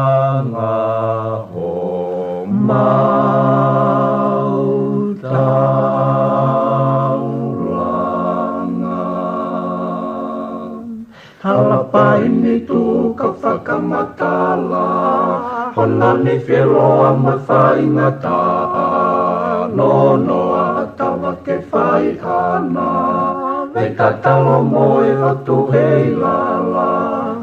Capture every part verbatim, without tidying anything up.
Anga homau taulanga. Hala paini tuku ka fakamatala, hono nifiloa mo e faingataʻa, nonoa ʻa Tava ke fai ʻana, vei tatalo mo e ʻOtu hei lala.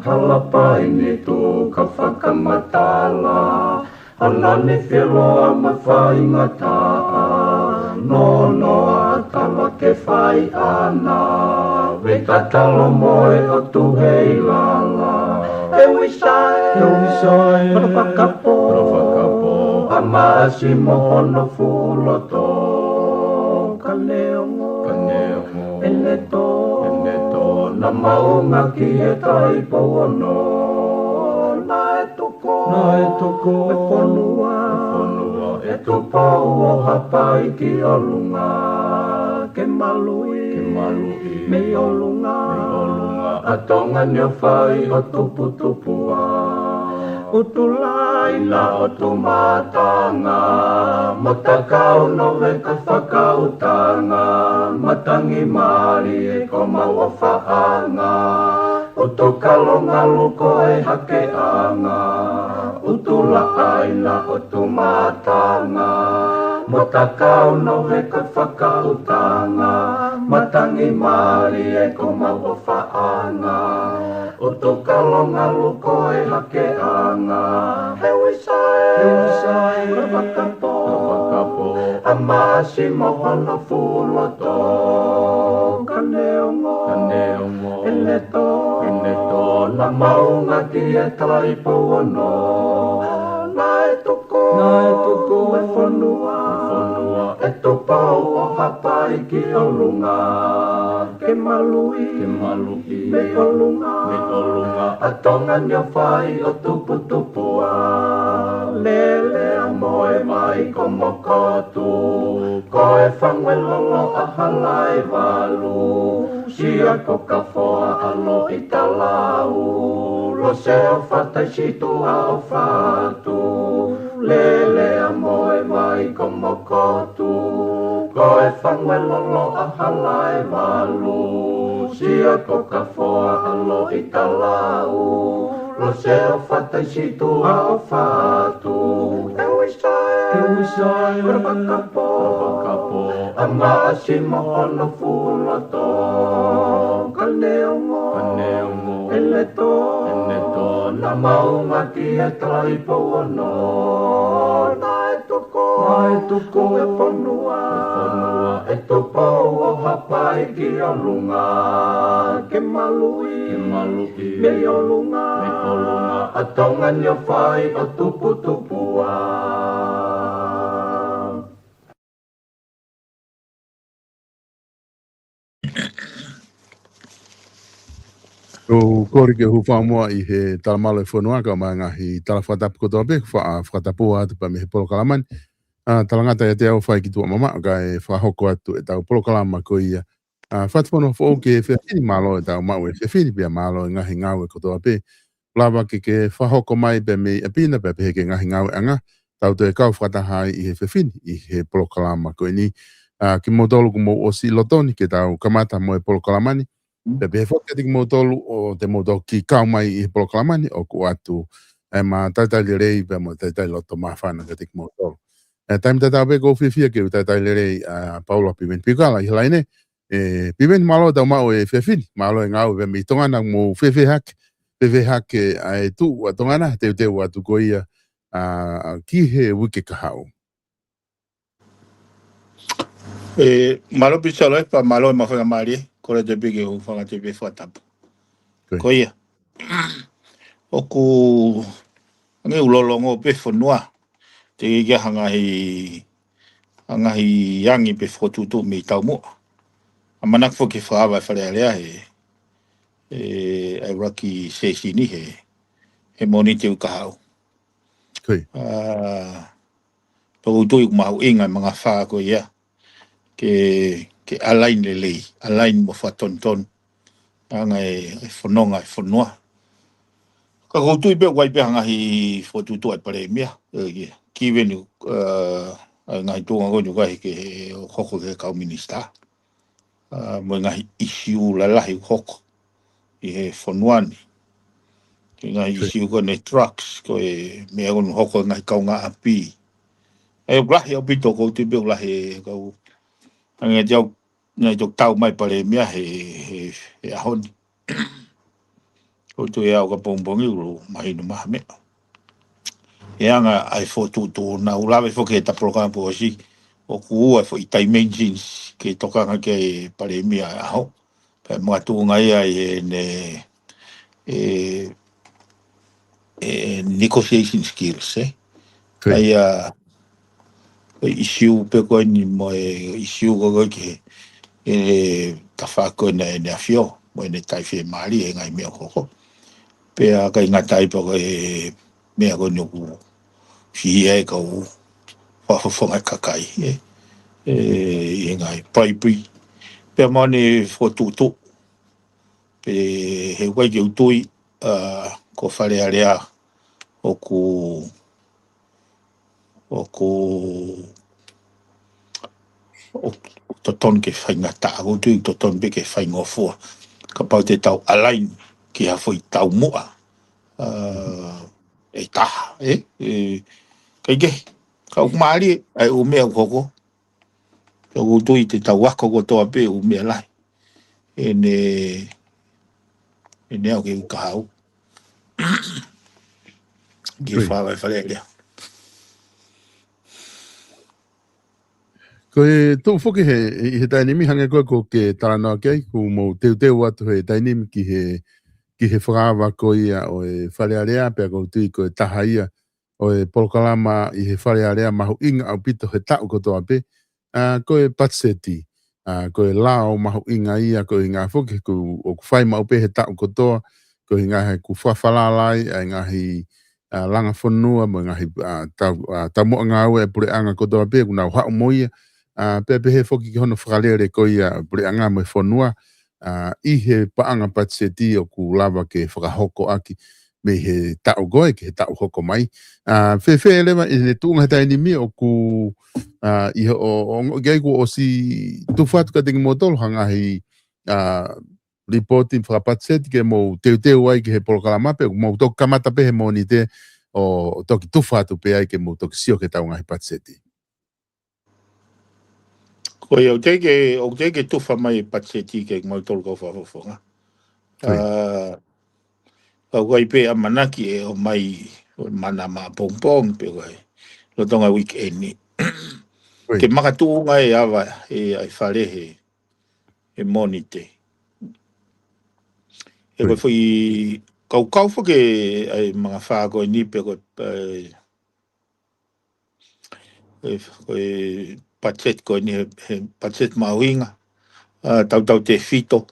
Hala paini tuku ka fakamatala, hono nifiloa mo e faingataʻa, nonoa ʻa Tava ke fai ʻana, vei tatalo mo e ʻOtu hei lala. ʻE Uisae, ʻe Uisae, hono fakapō, hono fakapō, ʻa Maʻasi mo hono fuʻu loto, ka neongo, ka neongo ʻene tō, ʻene tō, naʻa maunga ki he Taipou Ono, naʻe tuku, naʻe tuku e fonua, e fonua ʻe Tupou ʻo Haʻapai ki ʻolunga, ke maluʻi, ke maluʻi mei ʻolunga, mei ʻolunga ʻa Tonga ni ʻo fai ʻo tuputupuʻa. ʻUtulāina ʻo Tumatanga, mo Takauno veka fakautanga, matangi mālie ko mau ʻofaʻanga, ʻUtukalo ngalu ko e hakeʻanga, ʻUtulāina ʻo Tumatanga, mo Takauno veka fakautanga, matangi mālie ko mau ʻofaʻanga, ʻUtukalo ngalu ko e hakeʻanga. ʻE Uisae, ʻe Uisae, hono fakapō, hono fakapō, ʻa Maʻasi mo hono fuʻu loto, ka neongo, ka neongo ʻene tō, ʻene tō, naʻa maunga ki he Taipou Ono, naʻe tuku, naʻe tuku e fonua, e fonua ʻe Tupou ʻo Haʻapai ki ʻolunga, ke maluʻi, ke maluʻi mei ʻolunga, mei ʻolunga ʻa Tonga ni ʻo fai ʻo tuputupuʻa. Lele ʻa Moevai ko Mokotu, ko e Fanguelolo ʻa Halaevalu, Sia ko Kafoa ʻa Loʻitalau, Lose ʻo Fataisi Tuʻa ʻo Fatu, Lele ʻa Moevai ko Mokotu, ko e Fanguelolo ʻa Halaevalu, Sia ko Kafoa ʻa Loʻitalau, Lose ʻo Fataisi Tuʻa ʻo Fatu. ʻE Uisae, ʻe Uisae, hono fakapō, hono fakapō, ʻa Maʻasi mo hono fuʻu loto, ka neongo, ka neongo ʻene tō, ʻene tō, naʻa maunga ki he Taipou Ono, naʻe tuku, naʻe tuku e fonua, e fonua ʻe Tupou ʻo Haʻapai ki ʻolunga, ke maluʻi, ke maluʻi mei ʻolunga, mei ʻolunga ʻa Tonga ni ʻo fai ʻo tuputupuʻa. ʻOku ou kole ke u hūfanga muʻa ʻi he talamalu ʻo e fonua kae ʻumaʻā e ngaahi tala fakatapu kotoa pē, fa-, fakatapu atu pē mei he polokalama ni. ʻA, talangata ʻiate au ʻa Faiki Tuʻamamaʻo kae fakahoko atu ʻetau polokalama ko ia. ʻA, Fatu Fonua Foʻou ki he efiafi ni, mālō ʻetau maʻu e efiafi ni, pea mālō e ngaahi ngāue kotoa pē. Lava ke ke fakahoko mai pē mei ʻapi na pea pehē ki he ngaahi ngāueʻanga tau toe kau fakataha ai ʻi he efiafi ni, ʻi he polokalama ko eni. ʻA, kimoutolu kuo mou ʻosi lotoni ke tau kamata mo e polokalama ni. Pea pehē foki kiate kimoutolu ʻoku mou toki kau mai ʻi he polokalama ni, ʻoku ʻoatu ʻema talitali lelei pea mo e talitali loto māfana kiate kimoutolu. ʻE, taimi tatau pē ʻoku ou fiefia ke u talitali lelei ʻa Paula Piveni Piukala ʻi he laine. ʻE, Piveni, mālō ʻetau maʻu e efiafi ni, mālō e ngāue pē mei Tonga na, mou fēfē hake, fēfē hake ʻa e tuʻu ʻa Tonga na, teuteu atu ko ia, ʻa, ki he uike kahaʻu. ʻE, mālō Pisalo ē, pea mālō e mahuʻinga mālie, kole atu pē ke u hūfanga atu pē he fakatapu. Ko ia. Ko ia. ʻOku ange ʻoku lōloa pē fonua. Teʻeki ai ha ngaahi, ha ngaahi angi pe fokotuʻutuʻu mei taumuʻa. ʻAmanaki foki ke fakaava e Fale Alea he, he ʻuluaki sēsini he, he Mōnite uike kahaʻu. Ko ia. ʻA, pea ʻoku ou tui ʻoku mahuʻinga e mangafā ko ia ke, ke align lelei, align mo fakatonutonu ʻa e ngaahi, e fononga e fonua. Ko ʻOku ou tui pē ʻoku ʻi ai pē ha ngaahi fokotuʻutuʻu ʻa e palēmia, ē, ki, ki veni, ē, ʻa e ngaahi tuʻunga ko eni ʻoku ʻi ai ke hoko ki he kau minisitā. Ē, mo e ngaahi ʻisiū lalahi ʻoku hoko ʻi he fonua ni. Ko e ngaahi ʻisiū ko eni drugs, ko e meʻa ko eni ʻoku hoko ʻi he ngaahi kaungāʻapi. Ē, ʻoku lahi ʻaupito, ʻoku ou tui pē ʻoku lahi e kau, hangē te au, naʻe toki tau mai palēmia he, he, he ʻaho ni. ʻOku ou tui au ka pongipongi ʻoku mahino mai ha meʻa. ʻE anga ʻa e fokotuʻutuʻu, naʻa ku lave foki he ta polokalama kuo ʻosi, ʻoku ua e foʻi dimensions ke tokanga ki ai e palēmia he ʻaho. Pea makatuʻunga ia ʻi heʻene, ē, ē, negotiation skills, ē. ʻA ia, ʻisiū pē ko eni mo e ʻisiū ko ē ki he, ē, tafaʻaki ko eni ʻa ʻEne ʻAfio, mo ʻEne Taʻi Fiemālie he ngaahi meʻa ʻoku hoko. Pea ʻikai ngata ai pē ko e meʻa ko eni ʻoku fie ai kau fakafofonga kakai, ē. Ē, ʻi he ngaahi bribery. Pea mo ʻene fokotuʻutuʻu. Pea he ʻoku ʻikai ke u tui, ā, ko Fale Alea ʻoku, ʻoku, ʻoku totonu ke faingataʻa, ʻoku ou tui totonu pē ke faingofua. Kapau te tau align ki ha foʻi taumuʻa, ā, ʻe taha, ē? Ē, ʻikai ke, ka ʻoku mālie ʻa e ʻū meʻa ʻoku hoko. Pea ʻoku ou tui te tau ako kotoa pē ʻū meʻa lahi. ʻEne, ʻene aʻu ke u ka hau. Ke fai Fale Alea. Ko e tuʻu foki he, ʻi he taimi ni hangē ko ē ʻoku ke talanoa ki ai, ʻoku mou teuteu atu he taimi ni ki he, ki he fakaava ko ia ʻo e Fale Alea, pea ʻoku ou tui ko e taha ia ʻo e polokalama ʻi he Fale Alea mahuʻinga ʻaupito he taʻu kotoa pē, ā, ko e patiseti, ā, ko e lao mahuʻinga ia, ko e ʻuhinga foki ʻoku, ʻoku fai maʻu pē he taʻu kotoa, ko e ʻuhinga he ʻoku fakafalalai ʻa e ngaahi, ā, langa fonua, mo e ngaahi, ā, tau, ā, taumuʻa ngāue ʻa e puleʻanga kotoa pē, ʻoku nau haʻu mo ia, ā, pea pehē foki ki hono fakalele ko ia puleʻanga mo e fonua, ā, ʻi he paʻanga patiseti ʻoku lava ke fakahoko ʻaki mei he taʻu ko ē ki he taʻu hoko mai. Ā, fēfē leva ʻene tuʻunga he taimi ni ʻoku, ā, ʻi he ʻo, ʻo, ʻoku ʻikai kuo ʻosi tufa atu kiate kimoutolu ha ngaahi, ā, lipooti fakapatiseti ke mou teuteu ai ki he polokalama pe, mou toki kamata pē he Mōnite ʻo toki tufa atu pē ai ke mou toki sio ki he taʻu ngaahi patiseti. Ko ia ʻoku teʻeki, ʻoku teʻeki tufa mai e patiseti ke mau tolu kau fakafofonga. Ā, ʻoku ʻi ai pē ʻamanaki ʻe ʻomai ʻo mana mā pongipongi pe ko e lolotonga weekend ni. Ke makatuʻunga e ava e ʻai fale he, he Mōnite. He ko e foʻi kaukau foki ʻa e mangafā ko eni pe ko e, ʻa e ʻe, ko e patiseti ko eni he, he patiseti mahuʻinga, ā, tautautefito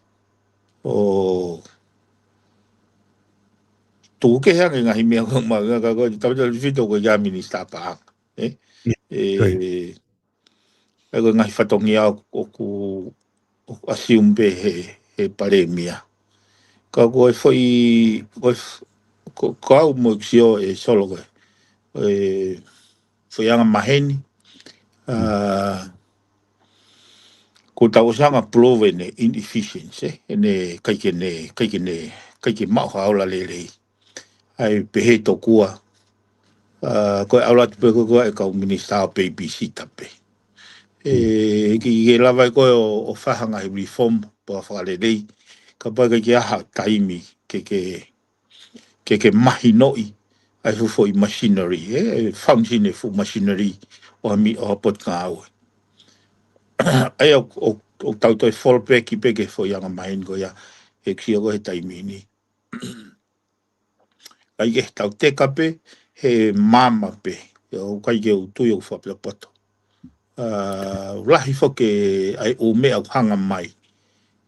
ʻo tuku kehe ange ngaahi meʻa ko e mahuʻinga ka ko e tautautefito ko e ʻa e minisitā paʻanga, ē? ʻE, ʻe ko e ngaahi fatongia ʻoku, ʻoku assume pē he, he palēmia. Ka ko e foʻi, ko e f-, ko, ko au mo e sio ʻe Solo ko e, ʻe foʻi anga maheni. Ā, ko tau ʻosi anga prove ʻene inefficiency, ē? ʻEne ʻikai ke ne, ʻikai ke ne, ʻikai ke maʻu ha ola lelei. ʻAi pehē tokua, ā, ko e ʻalu atu pē ko e, ko e kau minisitā ʻo babysitter pē. ʻE, ke, ke lava ai ko ē ʻo, ʻo fai ha ngaahi reform pe ʻo fakalelei. Kapau ʻikai ke ʻi ai ha taimi ke, ke, ke, ke mahinoʻi ʻa e fuʻu foʻi machinery, ē, ʻe function e fuʻu machinery ʻo ha mi-, ʻo ha potungāue. ʻA ia ʻo, ʻo, ʻo tau toe fall back pē ki he foʻi anga maheni ko ia ʻe sio ko ē he taimi ni. ʻIkai ke tau teka pē, he maama pē. ʻIo, ʻikai ke u tui ʻoku fakapotopoto. Ā, lahi foki ʻa e ʻū meʻa ʻoku hanga mai.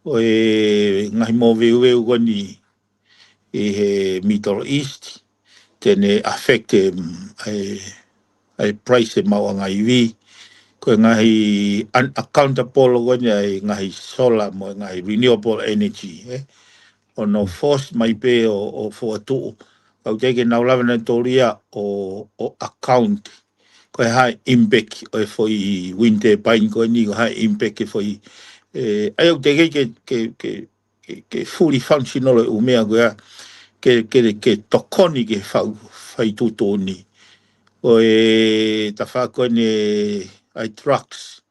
ʻO e ngaahi moveuveu ko eni ʻi he Middle East, te ne affect e, mm, ʻa e, ʻa e price e maʻuʻanga ivi. Ko e ngaahi unaccountable ko eni ʻa e ngaahi solar mo e ngaahi renewable energy, ē. ʻO nau force mai pē ʻo, ʻo fokotuʻu. ʻoku teʻeki ke nau lava nautolu ia ʻo, ʻo account ko e hā e impact ʻo e foʻi wind turbine ko eni, ko e hā e impact e foʻi, ē, ʻa ia ʻoku teʻeki ke, ke, ke, ke, ke fully functional e ʻū meʻa ko ia, ke, ke, ke tokoni ki he fau, fai tuʻutuʻuni. Ko e tafaʻaki ko eni ʻa e trucks,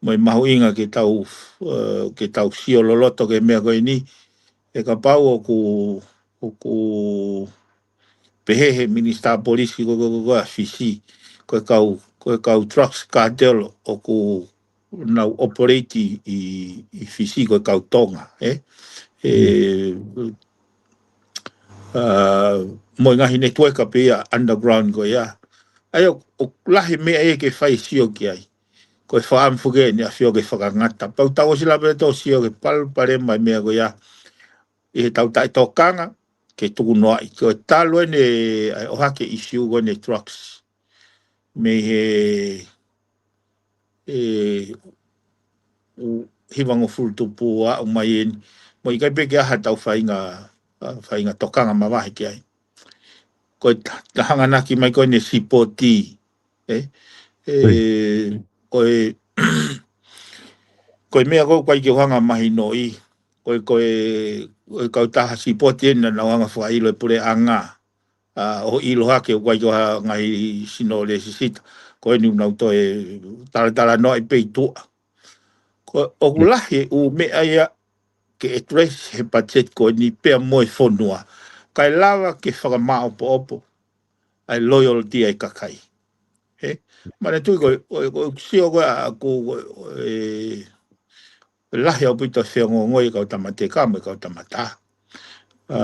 mo e mahuʻinga ke tau, ē, ke tau sio loloto ki he meʻa ko eni, he kapau ʻoku, ʻoku pehē ʻe he minisitā polisi ko, ko, ko, ko ʻa Fisi, ko e kau, ko e kau trucks cartel ʻoku nau operate ʻi, ʻi, ʻi Fisi ko e kau Tonga, ē? ʻE, ā, mo e ngaahi network pē ia underground ko ia. ʻA ia ʻoku, ʻoku lahi e meʻa ia ke fai sio ki ai. Ko e fakaʻamu foki eni ʻa e ʻAfio ke fakangata. Pea ʻoku tau ʻosi lava pē ʻo sio ki he palopalema e meʻa ko ia. ʻI heʻetau taʻetokanga, ke tuku noaʻi. Ko e talu eni ʻa e ʻohake ʻisiū ko eni e trucks. Mei he, ē, ʻū hivangofulu tupu ʻo aʻu mai eni. Mo e ʻikai pē ke ʻi ai haʻatau faʻahinga, ā, faʻahinga tokanga mavahe ki ai. Ko e ta-, ta hanganaki mai ko eni e sipoti, ē? Ē, ko e, ko e meʻa ko ē ʻoku ʻikai ke u hanga mahinoʻi. Ko e, ko e, ko e kautaha sipoti eni naʻa nau hanga fakaʻilo e puleʻanga. Ā, ʻo ʻilo hake ʻoku ʻikai ke ʻi ai ha ngaahi sino lēsisita. Ko eni ʻoku nau toe talatalanoaʻi pē ʻi tuʻa. Ko, ʻoku lahi e ʻū meʻa ia ke address he budget ko eni pea mo e fonua. Kae lava ke fakamāʻopoʻopo ʻa e loyalty ʻa e kakai. Ē? Manatuʻi ko e, ko e, ko e sio ko ē ʻaʻaku, ē, lahi ʻaupito e feongoongoi e kau tama teka mo e kau tama taha. Ā,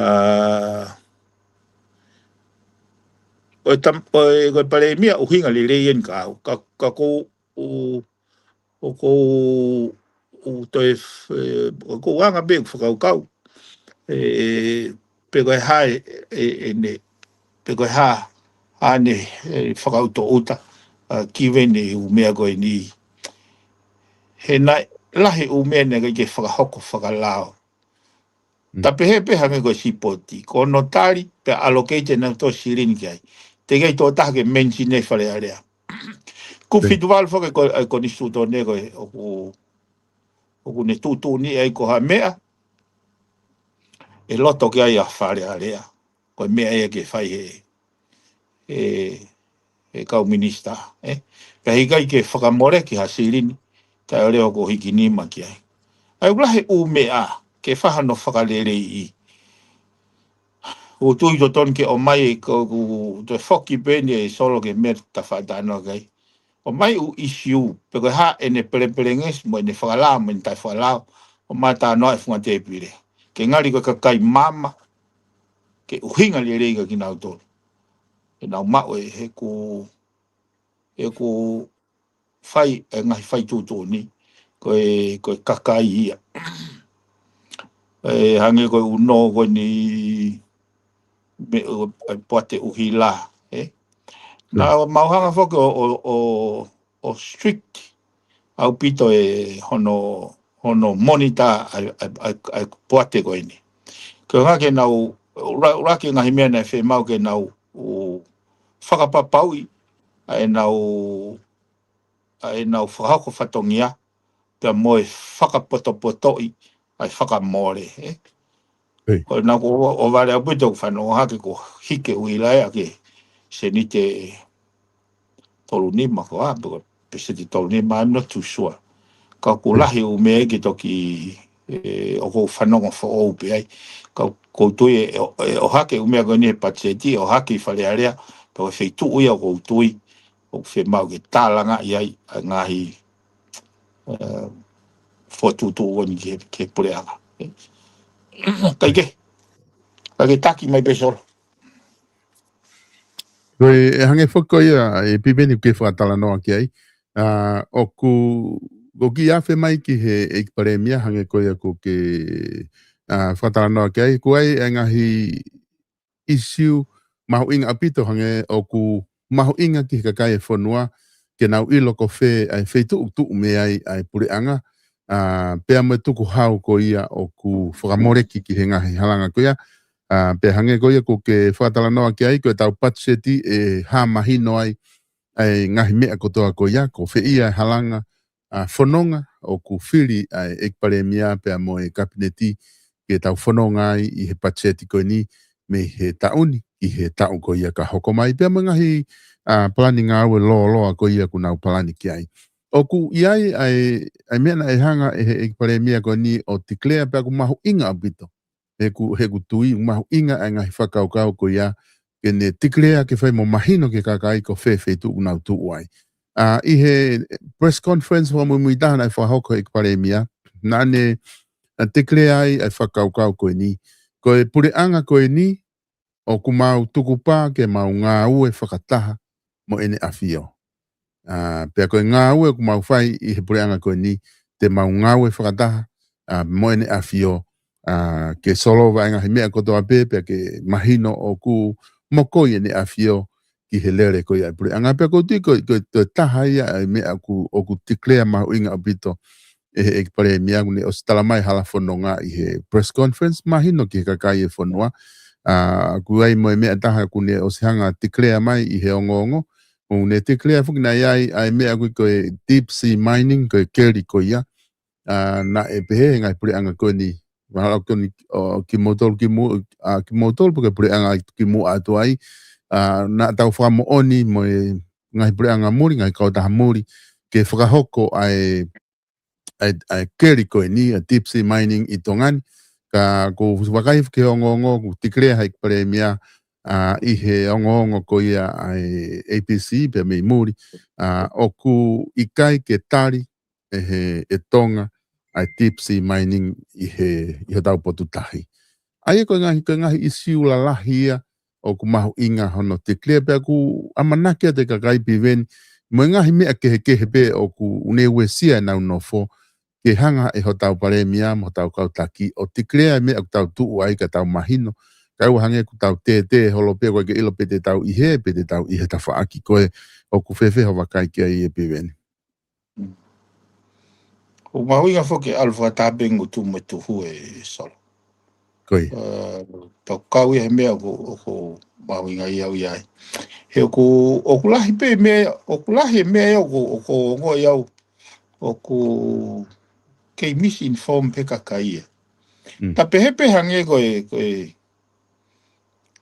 ʻo e tam-, ʻo e, ko e palēmia ʻuhinga lelei eni ka, ka, ka ʻoku ou, ʻoku ou, ʻoku ou toe f-, ē, ʻoku ou anga pē ʻeku fakakaukau. Ē, pe ko e hā e, e, ʻene, pe ko e hā, ʻa ʻene, ē, fakaʻutoʻuta, ā, given e ʻū meʻa ko eni. He naʻe lahi e ʻū meʻa naʻe ʻikai ke fakahoko fakalao. Mm. Ta pehē pē hangē ko e sipoti, ko hono tali, pea allocate ʻenau toe silini ki ai. Teʻeki ai tokotaha ke mention e Fale Alea. Ko e fitu valu foki ko, ē, konisitūtone ko ē, ʻoku, ʻoku ne tuʻutuʻuni ai ko ha meʻa ʻe loto ki ai ʻa Fale Alea. Ko e meʻa ia ke fai he, he, he kau minisitā, ē? Pea ʻikai ke fakamoleki ha silini, kae ʻoua leva kuo hiki nima ki ai. ʻA ia ʻoku lahi e ʻū meʻa ke fai hano fakaleleiʻi. ʻOku ou tui totonu ke ʻomai e ko, ʻoku toe foki pē eni e Solo ki he meʻa ta faʻa talanoa ki ai. ʻOmai e ʻū ʻisiū, pe ko e hā ʻene pelepelengesi, mo ʻene fakalao, mo ʻene taʻefakalao, ʻomai ʻo talanoa he funga tēpile. Ke ngali ko e kakai maama, ke ʻuhinga lelei kia kinautolu. Ke nau maʻu e, he ʻoku, he ʻoku fai e ngaahi fai tuʻutuʻuni, ko e, ko e kakai ia. Ē, hangē ko e ʻuno ko eni mei, ē, poate ʻuhila, ē? Mm. Naʻa mau hanga foki ʻo, ʻo, ʻo, ʻo strict ʻaupito e hono, hono monitor ʻa e, ʻa e, ʻa e, ʻa e poate ko eni. Ko e ʻuhinga ke nau, ʻuluaki, ʻuluaki e ngaahi meʻa naʻe fiemaʻu ke nau, ʻo, fakapapauʻi ʻa ʻenau, ʻa ʻenau fakahoko fatongia, pea mo e fakapotopotoʻi ʻa e fakamole, ē? ʻEi. Ko ʻenau ko ʻo, ʻo vale ʻaupito ʻeku fanongo hake kuo hiki e ʻuhila ia ki he seniti ʻe tolu nima ko ā, pe ko e peseti tolu nima, I'm not too sure. Ka ʻoku lahi e ʻū meʻa ke toki, ē, ʻoku ou fanongo foʻou pē ai. Ka ʻoku ou tui ʻe, ʻe, ʻe ʻohake e ʻū meʻa ko eni he patiseti, ʻohake ʻi Fale Alea, pe ko e feituʻu ia ʻoku ou tui ʻoku fiemaʻu ke tālangaʻi ai ʻa e ngaahi, ē, fokotuʻutuʻu ko eni ki he, ki he puleʻanga. Kae kehe, kae kehe taki mai pē Solo. Ko e, ʻe hangē foki ko ia, ē Piveni, ʻoku ke fakatalanoa ki ai. Ā, ʻoku, ʻoku ke afe mai ki he ʻEiki Palēmia hangē ko ia ʻoku ke, ā, fakatalanoa ki ai. ʻOku ʻi ai e ngaahi ʻisiū mahuʻinga ʻaupito hangē ʻoku mahuʻinga ki he kakai e fonua ke nau ʻilo ko fē ʻa e feituʻu ʻoku tuʻu mei ai ʻa e puleʻanga, ā, pea mo e tukuhau ko ia ʻoku fakamoleki ki he ngaahi halanga ko ia, ʻA, pea hangē ko ia ʻoku ke fakatalanoa ki ai, ko ʻetau patiseti ʻe hā mahino ai ʻa e ngaahi meʻa kotoa ko ia, ko fē ia e halanga, ʻa, fononga ʻoku fili ʻa e ʻEiki Palēmia pea mo e Kapineti ke tau fononga ai ʻi he patiseti ko eni mei he taʻu ni ki he taʻu ko ia ka hoko mai, pea mo e ngaahi, ʻa, palani ngāue lōloa ko ia ʻoku nau palani ki ai. ʻOku ʻi ai ʻa e, ʻa e meʻa naʻe hanga ʻe he ʻEiki Palēmia ko eni ʻo declare pea ʻoku mahuʻinga ʻaupito. He ʻoku, he ʻoku tui ʻoku mahuʻinga ʻa e ngaahi fakakaukau ko ia ke ne declare ke fai mo mahino ki he kakai ko fē feituʻu ʻoku nau tuʻu ai. ʻA, ʻi he press conference fakamuimui taha naʻe fakahoko ʻe he ʻEiki Palēmia, naʻa ne, ʻa, declare ai ʻa e fakakaukau ko eni. Ko e puleʻanga ko eni, ʻoku mau tukupā ke mau ngāue fakataha mo ʻEne ʻAfio. ʻA, pea ko e ngāue ʻoku mau fai ʻi he puleʻanga ko eni, te mau ngāue fakataha, ʻa, mo ʻEne ʻAfio, ʻa, ke solova e ngaahi meʻa kotoa pē, pea ke mahino ʻoku mokoi ʻEne ʻAfio ki he lele ko ia ʻa e puleʻanga. Pea ʻoku ou tui ko, ko, ko e taha ia ʻa e meʻa ʻoku, ʻoku declare mahuʻinga ʻaupito ʻe he ʻEiki Palēmia, ʻoku ne ʻosi tala mai hala fononga ʻi he press conference, mahino ki he kakai e fonua. ʻA, ʻoku ʻi ai mo e meʻa taha ʻoku ne ʻosi hanga declare mai ʻi he ongoongo, ʻoku ne declare foki naʻe ʻi ai ʻa e meʻa ʻoku ui ko e deep sea mining, ko e keli ko ia. ʻA, naʻe pehē he ngaahi puleʻanga ko eni, mahalo ko eni, ʻo, kimoutolu ki mu-, ʻa, kimoutolu pe ko e puleʻanga ki muʻa atu ai, ʻa, naʻa tau fakamoʻoni mo e ngaahi puleʻanga muli, ngaahi kautaha muli, ke fakahoko ʻa e, ʻa e, ʻa e keli ko eni, ʻa e deep sea mining ʻi Tonga ni. Ka ʻoku ou vakai ki he ongoongo, ʻoku declare ʻe he ʻEiki Palēmia, ʻa, ʻi he ongoongo ko ia ʻa e A B C pea mei muli, ʻa, ʻoku ʻikai ke tali ʻe he, ʻe Tonga ʻa e deep sea mining ʻi he, ʻi hotau potu tahi. ʻA ia ko e ngaahi, ko e ngaahi ʻisiū lalahi ia ʻoku mahuʻinga hono declare pea ʻoku ʻamanaki atu e kakai Piveni, mo e ngaahi meʻa kehekehe pē ʻoku ne uesia ʻenau nofo, ke hanga ʻe hotau Palēmia mo hotau kau taki ʻo declare e meʻa ʻoku tau tuʻu ai ka tau mahino, kae ʻoua hangē ʻoku tau tētē holo pē ʻoku ʻikai ke ʻilo pe te tau ʻi hē, pe te tau ʻi he tafaʻaki ko ē. ʻOku fēfē hoʻo vakai ki ai ʻe Piveni? ʻOku mahuʻinga foki ʻalu fakataha pē ngutu mo e tuhu ē Solo. Ko ia. ʻE, tau kau ia he meʻa ʻoku, ʻoku mahuʻinga ia au ia ai. He ʻoku, ʻoku lahi pē meʻa, ʻoku lahi e meʻa ia ʻoku, ʻoku ongoʻi au, ʻoku kei misinform pē kakai ia. Mm. Ta pehē pē hangē ko e, ko e,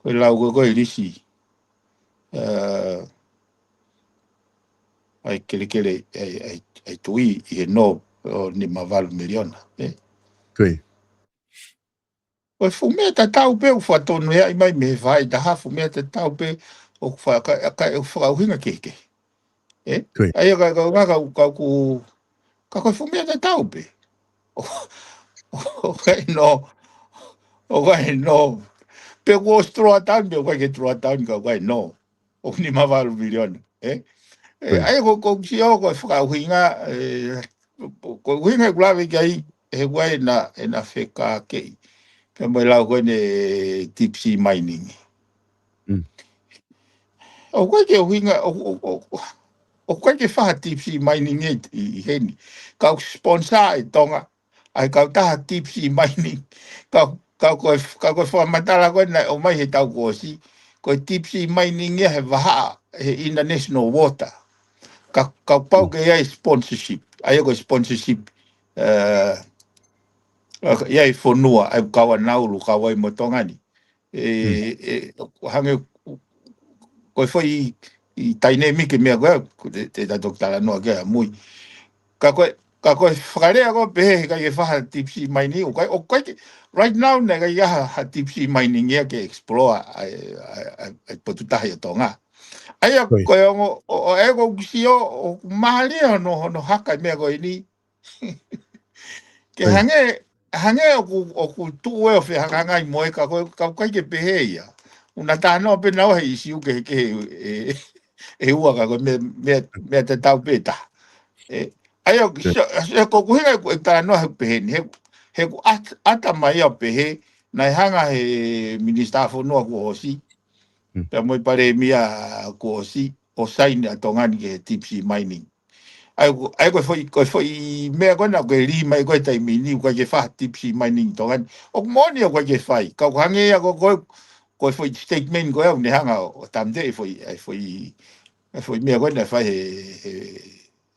ko e lau ko e, ko e lisi. ʻE, ʻa e kelekele, ʻa e, ʻa e, ʻa e tuʻi ʻi he nō ʻo nima valu miliona, ē? Ko ia. Ko e fuʻu meʻa tatau pē ʻoku fakatonuhiaʻi mai mei he faʻahitaha, fuʻu meʻa tatau pē ʻoku faka-, ka, ka, ʻoku fakaʻuhinga kehekehe. Ē? Ko ia. ʻA ia ka, ka, ka, ka, ka ʻoku, ka ko e fuʻu meʻa tatau pē. ʻOku ʻikai nō, ʻoku ʻikai nō. Pe kuo ʻosi drawdown, pe ʻoku ʻikai ke drawdown, ka ʻoku ʻikai nō. ʻOku nima valu miliona, ē? ʻE, ʻIo. ʻA ia ko, ko e sio ko e fakaʻuhinga, ʻe, ko e ʻuhinga ʻeku lave ki ai, he ʻoku ʻi ai ʻena, ʻena fekākeʻi. Pea mo e lau ko eni deep sea mining. Mm. ʻOku ʻikai ke ʻuhinga, ʻo, ʻo, ʻo, ʻo, ʻoku ʻikai ke fai ha deep sea mining ʻi, ʻi, ʻi heni. Ka ʻoku sponsor ʻe Tonga ʻa e kautaha deep sea mining. Ka, ka ko e, ka ko e fakamatala ko ē naʻe ʻomai he taʻu kuo ʻosi, ko e deep sea mining ia he vahaʻa, he international water. Ka, ka pau ke ʻi ai sponsorship. ʻA ia ko e sponsorship, ʻe, ʻa, ʻi ai fonua, ʻa e kau ʻa Nauru, kau ai mo Tonga ni. ʻE, Mm. ʻe, hangē, ko e foʻi ʻi dynamic e meʻa ko ē, ko te, te ta toki talanoa ki ai ʻamui. Ka ko e, ka ko e fakalea ko ē pehē he ʻikai ke fai ha deep sea mining, ʻoku ʻikai, ʻoku ʻikai ke, right now naʻe ʻikai ha, ha deep sea mining ia ke explore ʻa e, ʻa e, ʻa e, ʻa e potu tahi ʻo Tonga. ʻA ia, Ko ia. ko e ongo, ʻo, ʻo, ʻe ko kisio, ʻoku mālie hono, hono haka e meʻa ko eni, Ke Ko ia. hangē, hangē ʻoku, ʻoku tuʻu ē ʻo fehangahangai mo e ka ko e, ka ʻoku ʻikai ke pehē ia. ʻOku na talanoa pē naua he ʻisiū kehekehe ʻe, ʻe ua ka ko e meʻa, meʻa, meʻa tatau pē taha. ʻE, ʻa ia, Ko ia. so, so, ko e ʻuhinga ʻeku, ʻeku talanoa he pehē ni, he, he ʻoku ʻat-, ʻata mai ʻo pehē, naʻe hanga he minisitā fonua kuo ʻosi, Mm. pea mo e palēmia kuo ʻosi, ʻo saini ʻa Tonga ni ki he deep sea mining. ʻA ia ko, ʻa ia ko e foʻi, ko e foʻi meʻa ko ena ʻoku ke lī mai ko ē he taimi ni, ʻoku ʻikai ke fai ha deep sea mining ʻi Tonga ni. ʻOku moʻoni ʻoku ʻikai ke fai. Ka ʻoku hangē ia ko, ko, ko e foʻi statement ko ē ʻoku ne hanga ʻo, ʻo tāmateʻi e foʻi, ʻa e foʻi, ʻa e foʻi meʻa ko ena naʻe fai he, he,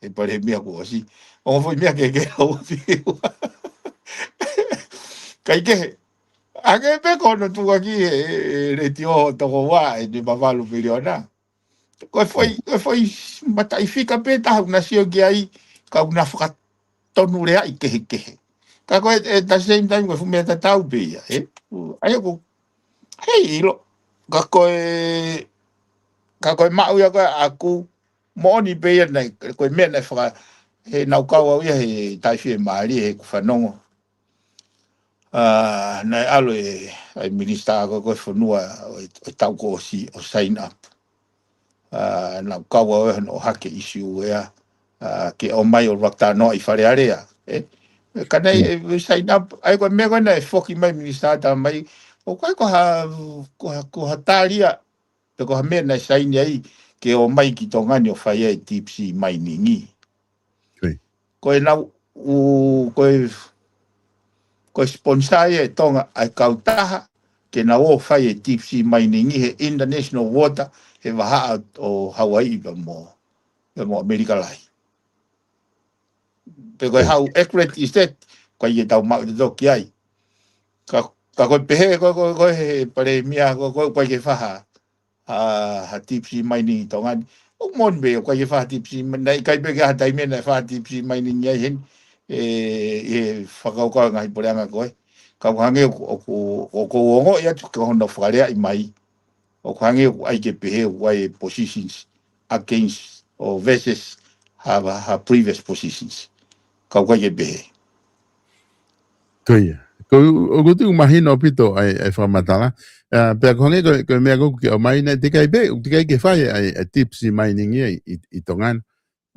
he palēmia kuo ʻosi. ʻO foʻi meʻa ke ke lau ʻo fiu. Kae kehe, hangē pē ko hono tuʻu ʻaki he, he, he letiō ʻo toko ua ʻa e nima valu miliona. Ko e foʻi, ko e foʻi mataʻi fika pē taha ʻoku na sio ki ai, ka ʻoku na fakatonuleaʻi kehekehe. Ka ko e, at the same time, ko e fuʻu meʻa tatau pē ia, ē? ʻA ia ko, heiʻilo, ka ko e, ka ko e maʻu ia ko ē ʻaku, moʻoni pē ia naʻe, ko e meʻa naʻe faka, he naʻa ku kau au ia he taʻi fiemālie heʻeku fanongo. ʻA, naʻe ʻalu e, ʻa e minisitā ko ē ʻo e fonua ʻo e, ʻo e taʻu kuo ʻosi ʻo sign up. ʻA, naʻa ku kau au ia he naʻe ʻohake e issue ia, ʻa, ke ʻomai ʻo laka talanoaʻi Fale Alea. Ē? Ka naʻe, ʻe, sign up, ʻa ia ko e meʻa ko ē naʻe foki mai minisitā talamai, ʻoku ʻikai ko ha, ko ha, ko ha tali ia, pe ko ha meʻa naʻe saini ai ke ō mai ki Tonga ni ʻo fai ai e deep sea mining. Ko e nau, ʻu, ko e, ko e sponsor ia ʻe Tonga ʻa e kautaha ke nau ō fai e deep sea mining he international water, he vahaʻa ʻo Hawaii pea mo, pea mo ʻAmelika Lahi. Pe ko e how accurate is that, ʻoku ʻikai ke tau maʻu tautolu ki ai. Ka, ka ko e pehē ko, ko, ko e he palēmia ko, ko, ʻoku ʻikai ke fai ha, ha, ha deep sea mining ʻi Tonga ni. ʻOku moʻoni pē, ʻoku ʻikai ke fai ha deep sea mi-, naʻe ʻikai pē ke ʻi ai ha taimi naʻe fai ha deep sea mining ai heni, ē, ʻi he fakakaukau e ngaahi puleʻanga ko ē. Ka ʻoku hangē ʻoku, ʻoku, ʻoku ou ongoʻi atu ko hono fakalea mai. ʻOku hangē ʻoku ʻai ke pehē ʻoku ʻi ai e positions against or versus ha, ha previous positions. Ka ʻoku ʻikai ke pehē. Ko ia. Ko, ʻoku ou tui ʻoku mahino ʻaupito ʻa e, ʻa e fakamatala. ʻA, pea ʻoku hangē ko, ko e meʻa ko ē ʻoku ke ʻomai naʻe teʻeki ai pē, ʻoku teʻeki ai ke fai ʻa e, ʻa e deep sea mining ia ʻi, ʻi, ʻi Tonga ni.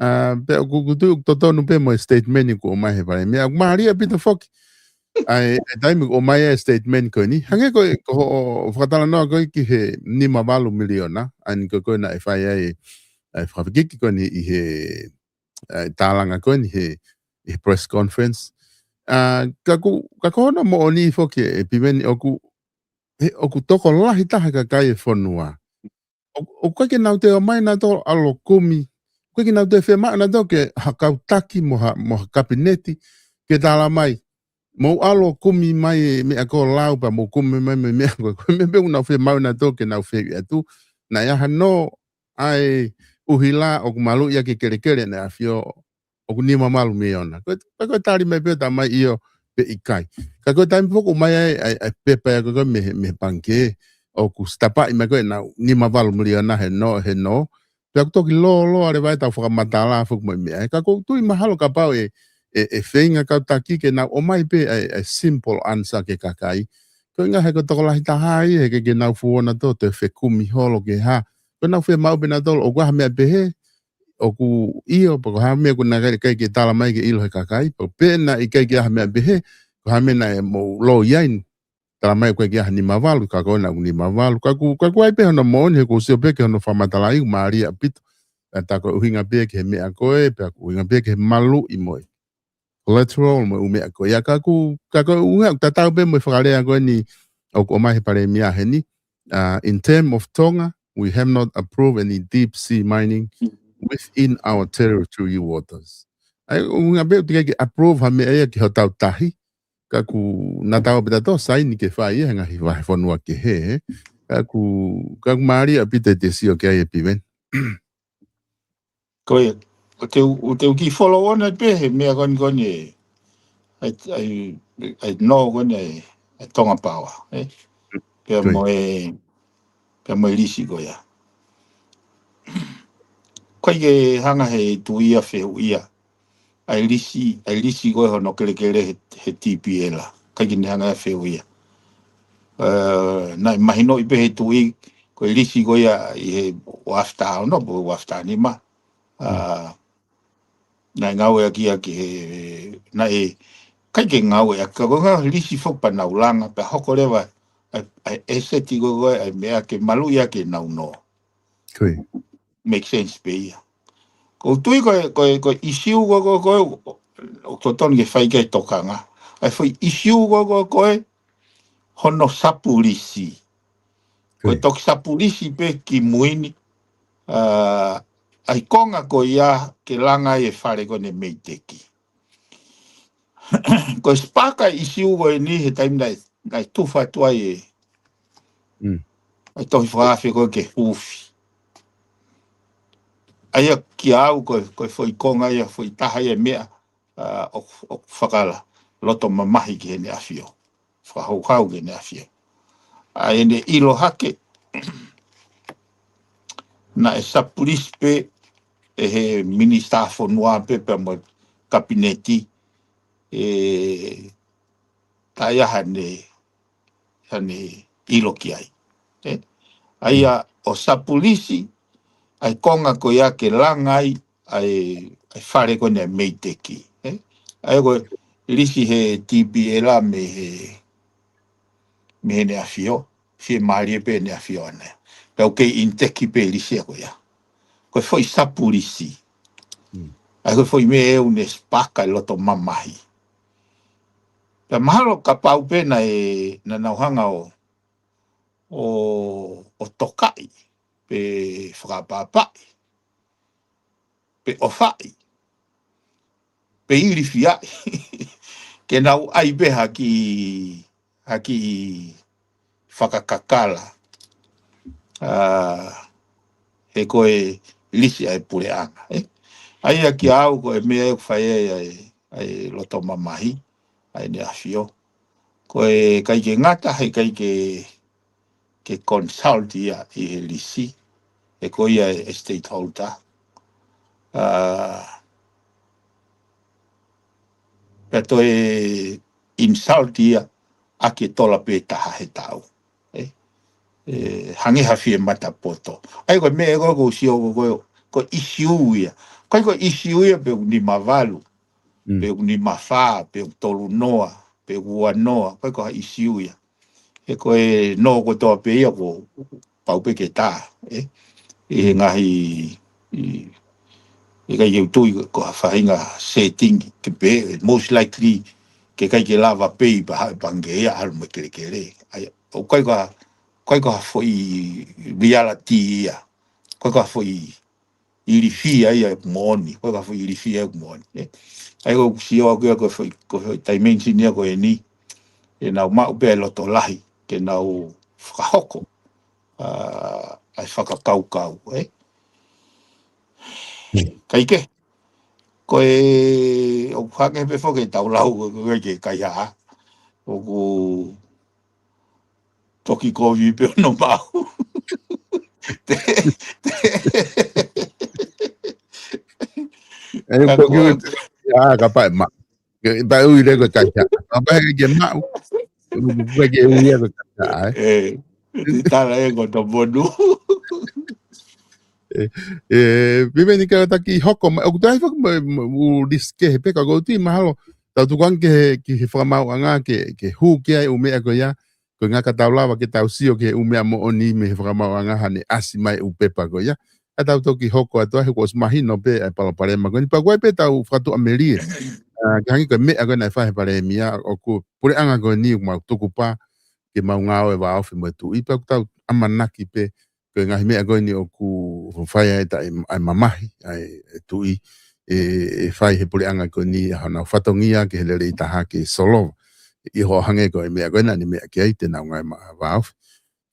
ʻA, pea ʻoku, ʻoku ou tui ʻoku totonu pē mo e statement kuo ʻomai he palēmia. ʻOku mālie ʻaupito foki ʻa e, ʻa e taimi kuo ʻomai ai e statement ko eni. Hangē ko e, ko hoʻo fakatalanoa ko ē ki he nima valu miliona, ʻa eni ko ē ko ē naʻe fai ai ʻa e fakafekiki ko eni ʻi he, ʻa e tālanga ko eni he, he press conference. ʻA, ka ʻoku, ka ko hono moʻoni foki ē Piveni ʻoku, he, ʻoku tokolahi taha e kakai e fonua. ʻO, ʻoku ʻikai ke nau toe ō mai nautolu ʻo ʻalu ʻo kumi. ʻOku ʻikai ke nau toe fiemaʻu nautolu ke ha kau taki mo ha, mo ha kapineti ke talamai, mou ʻalu ʻo kumi mai e meʻa ko ē ʻoku lau pea mou kumi mai mo e meʻa ko ē. Ko e meʻa pē ʻoku nau fiemaʻu nautolu ke nau fehuʻi atu. Naʻe ʻi ai hano ʻa e ʻuhila ʻoku maluʻi ʻaki e kelekele ʻEne ʻAfio ʻoku nima valu miliona. Ko e, ko e tali mai pē ʻo talamai ʻio pe ʻikai. Ka ko e taimi foki ʻoku ʻomai ai ʻa e, ʻa e pepa ia ko ē mei he, mei he pangikē, ʻoku stamp-ʻi mai ko ē ʻenau nima valu miliona he nō, he nō. Pea ʻoku toki lōloa leva ʻetau fakamatala foki mo e meʻa. Ka ʻoku ou tui mahalo kapau ʻe, ʻe, ʻe feinga kau taki ke nau ʻomai pē ʻa e, ʻa e simple answer ki he kakai. Ko e ʻuhinga he ko e tokolahi taha ia, he ʻikai ke nau fuʻu ō nautolu ʻo toe fekumi holo ki ha. Ko ʻenau fiemaʻu pē nautolu, ʻoku ʻi ai ha meʻa pehē, ʻoku ʻio, pe ko ha meʻa ʻoku na ʻikai, ʻikai ke talamai ke ʻilo he kakai, pe ko e pē naʻe ʻikai ke ʻi ai ha meʻa pehē, ko ha meʻa naʻe mou loi ai, talamai ʻoku ʻikai ke ʻi ai ha nima valu, ka ko ena ʻoku nima valu, ka ʻoku, ka ʻoku ʻi ai pē hono moʻoni, he ʻoku ou sio pē ki hono fakamatalaʻi, ʻoku mālie ʻaupito, ʻa tā ko e ʻuhinga pē ki he meʻa ko ē, pea ko e ʻuhinga pē ki he maluʻi mo e collateral mo e ʻū meʻa ko ia. Ka ʻoku, ka ko e ʻuhinga ʻoku tatau pē mo e fakalea ko eni ʻoku ʻomai he palēmia heni. Uh, in term of Tonga, we have not approved any deep sea mining within our territory waters. ʻA ia, ʻuhinga pē ʻoku teʻeki ai ke approve ha meʻa ia ki hotau tahi. Ka ʻoku na tau pē tautolu saini ke fai ia he ngaahi vahefonua kehe. Ka ʻoku, ka ʻoku mālie ʻaupito ʻete sio ki ai ē Piveni. Ko ia, ʻoku ou, ʻoku ou kiʻi follow on ai pē he meʻa ko eni ko eni ē, ʻa e, ʻa e, ʻa e nō ko eni ē, ʻa e Tonga Power, ē? Pea mo e, pea mo e lisi ko ia. ʻOku ʻikai ke hanga he tuʻi ia ʻo fehuʻia ʻa e lisi, ʻa e lisi ko ē hono kelekele he, he T P L. ʻIkai ke ne hanga ʻo fehuʻia. Ē, naʻe mahinoʻi pē he tuʻi, ko e lisi ko ia ʻi he ua afe taha ono, pe ua afe taha nima. ʻA, naʻe ngāueʻaki ia ki he, naʻe, ʻikai ke ngāueʻaki, ka ko e ngaahi lisi foki pea nau langa, pea hoko leva, ʻa e, ʻa e ʻeseti ko ē, ʻa e meʻa ke maluʻi ʻaki ʻenau nō. Make sense pē ia. Ko u tui ko e, ko e, ko e ʻisiū ko ē, ko ē, ko ē, ʻoku totonu ke fai ki ai e tokanga. ʻA e foʻi ʻisiū ko ē, ko ē, ko ē, hono sapulisi. Ko e toki sapulisi pē ki mui ni, ʻa, ʻa e konga ko ia ke langa ai e fale ko eni e MEIDECC. Ko e sipaka ʻisiū ko eni he taimi naʻe, naʻe tufa atu ai e, Mm. ʻa e tohi fakaafe ko ē ke huufi. ʻA ia kiate au ko e, ko e foʻi konga ia, foʻi taha ia e meʻa, ʻa, ʻoku, ʻoku fakaloto mamahi ki heʻene ʻafio. Fakahouhau ki heʻene ʻafio. ʻA ʻene ʻilo hake, naʻe sapulisi pē ʻe he minisitā fonua pē pea mo e kapineti, ʻe taʻe ʻi ai haʻane, haʻane ʻilo ki ai. ʻE? ʻA ia ʻo sapulisi, ʻa e konga ko ia ke langa ai, ʻa e, ʻa e fale ko eni e MEIDECC. ʻE? ʻA ia ko e lisi he TPL mei he, mei heʻene ʻafio, fiemālie pē ʻene ʻafio ʻaʻana. Pea ʻoku kei ʻiniteki pē lisi ko ia. Ko e foʻi sapulisi. Mm. ʻA ia ko e foʻi meʻa ʻoku ne sipaka e loto mamahi. Pea mahalo kapau pē naʻe, naʻa nau hanga ʻo, ʻo, ʻo tokaʻi, pe fakapāpaʻi, pe ʻofaʻi, pe ilifiaʻi. Ke nau ʻai pē ha kiʻi, ha kiʻi fakakakala. ʻA, he ko e lisi ʻa e puleʻanga, ʻe? ʻA ia kiate au ko e meʻa ʻoku fai ai ʻa e, ʻa e loto mamahi, ʻa ʻene ʻafio. Ko e ʻikai ke ngata, he ʻikai ke, ke consult ia ʻi he lisi, he ko ia e stakeholder. ʻA, pea toe insult ia ʻaki e tola pē taha he taʻu. ʻE? ʻE, hangē ha fie mata poto. ʻA ia ko e meʻa ko ē ʻoku ou sio ko ē, ko e ʻisiū ia. ʻIkai ko e ʻisiū ia pe ʻoku nima valu, Mm. pe ʻoku nima fā, pe ʻoku tolu noa, pe ʻoku ua noa, ʻikai ko ha ʻisiū ia. He ko e nō kotoa pē ia kuo pau pē ke tā, ʻe? ʻI he ngaahi, ʻi, ʻikai ke u tui ko ha faʻahinga setting ke pehē, most likely ke ʻikai ke lava pē ia pea haʻu e pangikē ia ʻalu mo e kelekele. ʻA ia, ʻoku ʻikai ko ha, ʻikai ko ha foʻi reality ia. ʻIkai ko ha foʻi ilifia ia ʻoku moʻoni, ʻikai ko ha foʻi ilifia ʻoku moʻoni, ʻe? ʻA ia ko ʻeku sio au ki ai ko e foʻi, ko e foʻi dimension ia ko eni, ʻe nau maʻu pē e loto lahi ke nau fakahoko, ʻa, ʻa e fakakaukau, ʻe? Mm. Kae kehe, ko e, ʻoku hangē pē foki ʻetau lau ko ē ke kaihaʻa. ʻOku toki kovi pē hono maʻu. Te, te. ʻE, ka ko e, ʻa, kapau ʻe maʻu. Ke, pea ui leva ko e kaihaʻa. Kapau ʻe ke maʻu. ʻOku ʻikai ke ui ia ko e kaihaʻa, ʻe? ʻE, te tala ē ko e toponu. ʻE, ʻe, Piveni, ka taki hoko mai, ʻoku toe ʻi ai foki mo e, mo e, ʻū lisi kehe pē ka ʻoku ou tui mahalo, tau tukuange ki he, ki he fakamaauʻanga ke, ke hū ki ai e ʻū meʻa ko ia, ko e ʻuhinga ka tau lava ke tau sio ki he ʻū meʻa moʻoni mei he fakamaauʻanga haʻane ʻasi mai e ʻū pepa ko ia. Ka tau toki hoko atu ai he kuo ʻosi mahino pē ʻa e palopalema ko eni. Pea ʻoku ʻi ai pē ʻetau fakatuʻamelie. ʻA, ke hangē ko e meʻa ko ē naʻe fai he palēmia, ʻoku puleʻanga ko eni ʻoku mau tukupā ke mau ngāue vāofi mo e tuʻi. Pea ʻoku tau ʻamanaki pē ko e ngaahi meʻa ko eni ʻoku fai ai ʻa e, ʻa e mamahi ʻa e tuʻi ʻe, ʻe fai he puleʻanga ko eni ʻa honau fatongia ki he lelei taha ke solova. ʻI hoʻo hangē ko e meʻa ko ē naʻa ne meʻa ki ai te nau ngāue ma-, vāofi.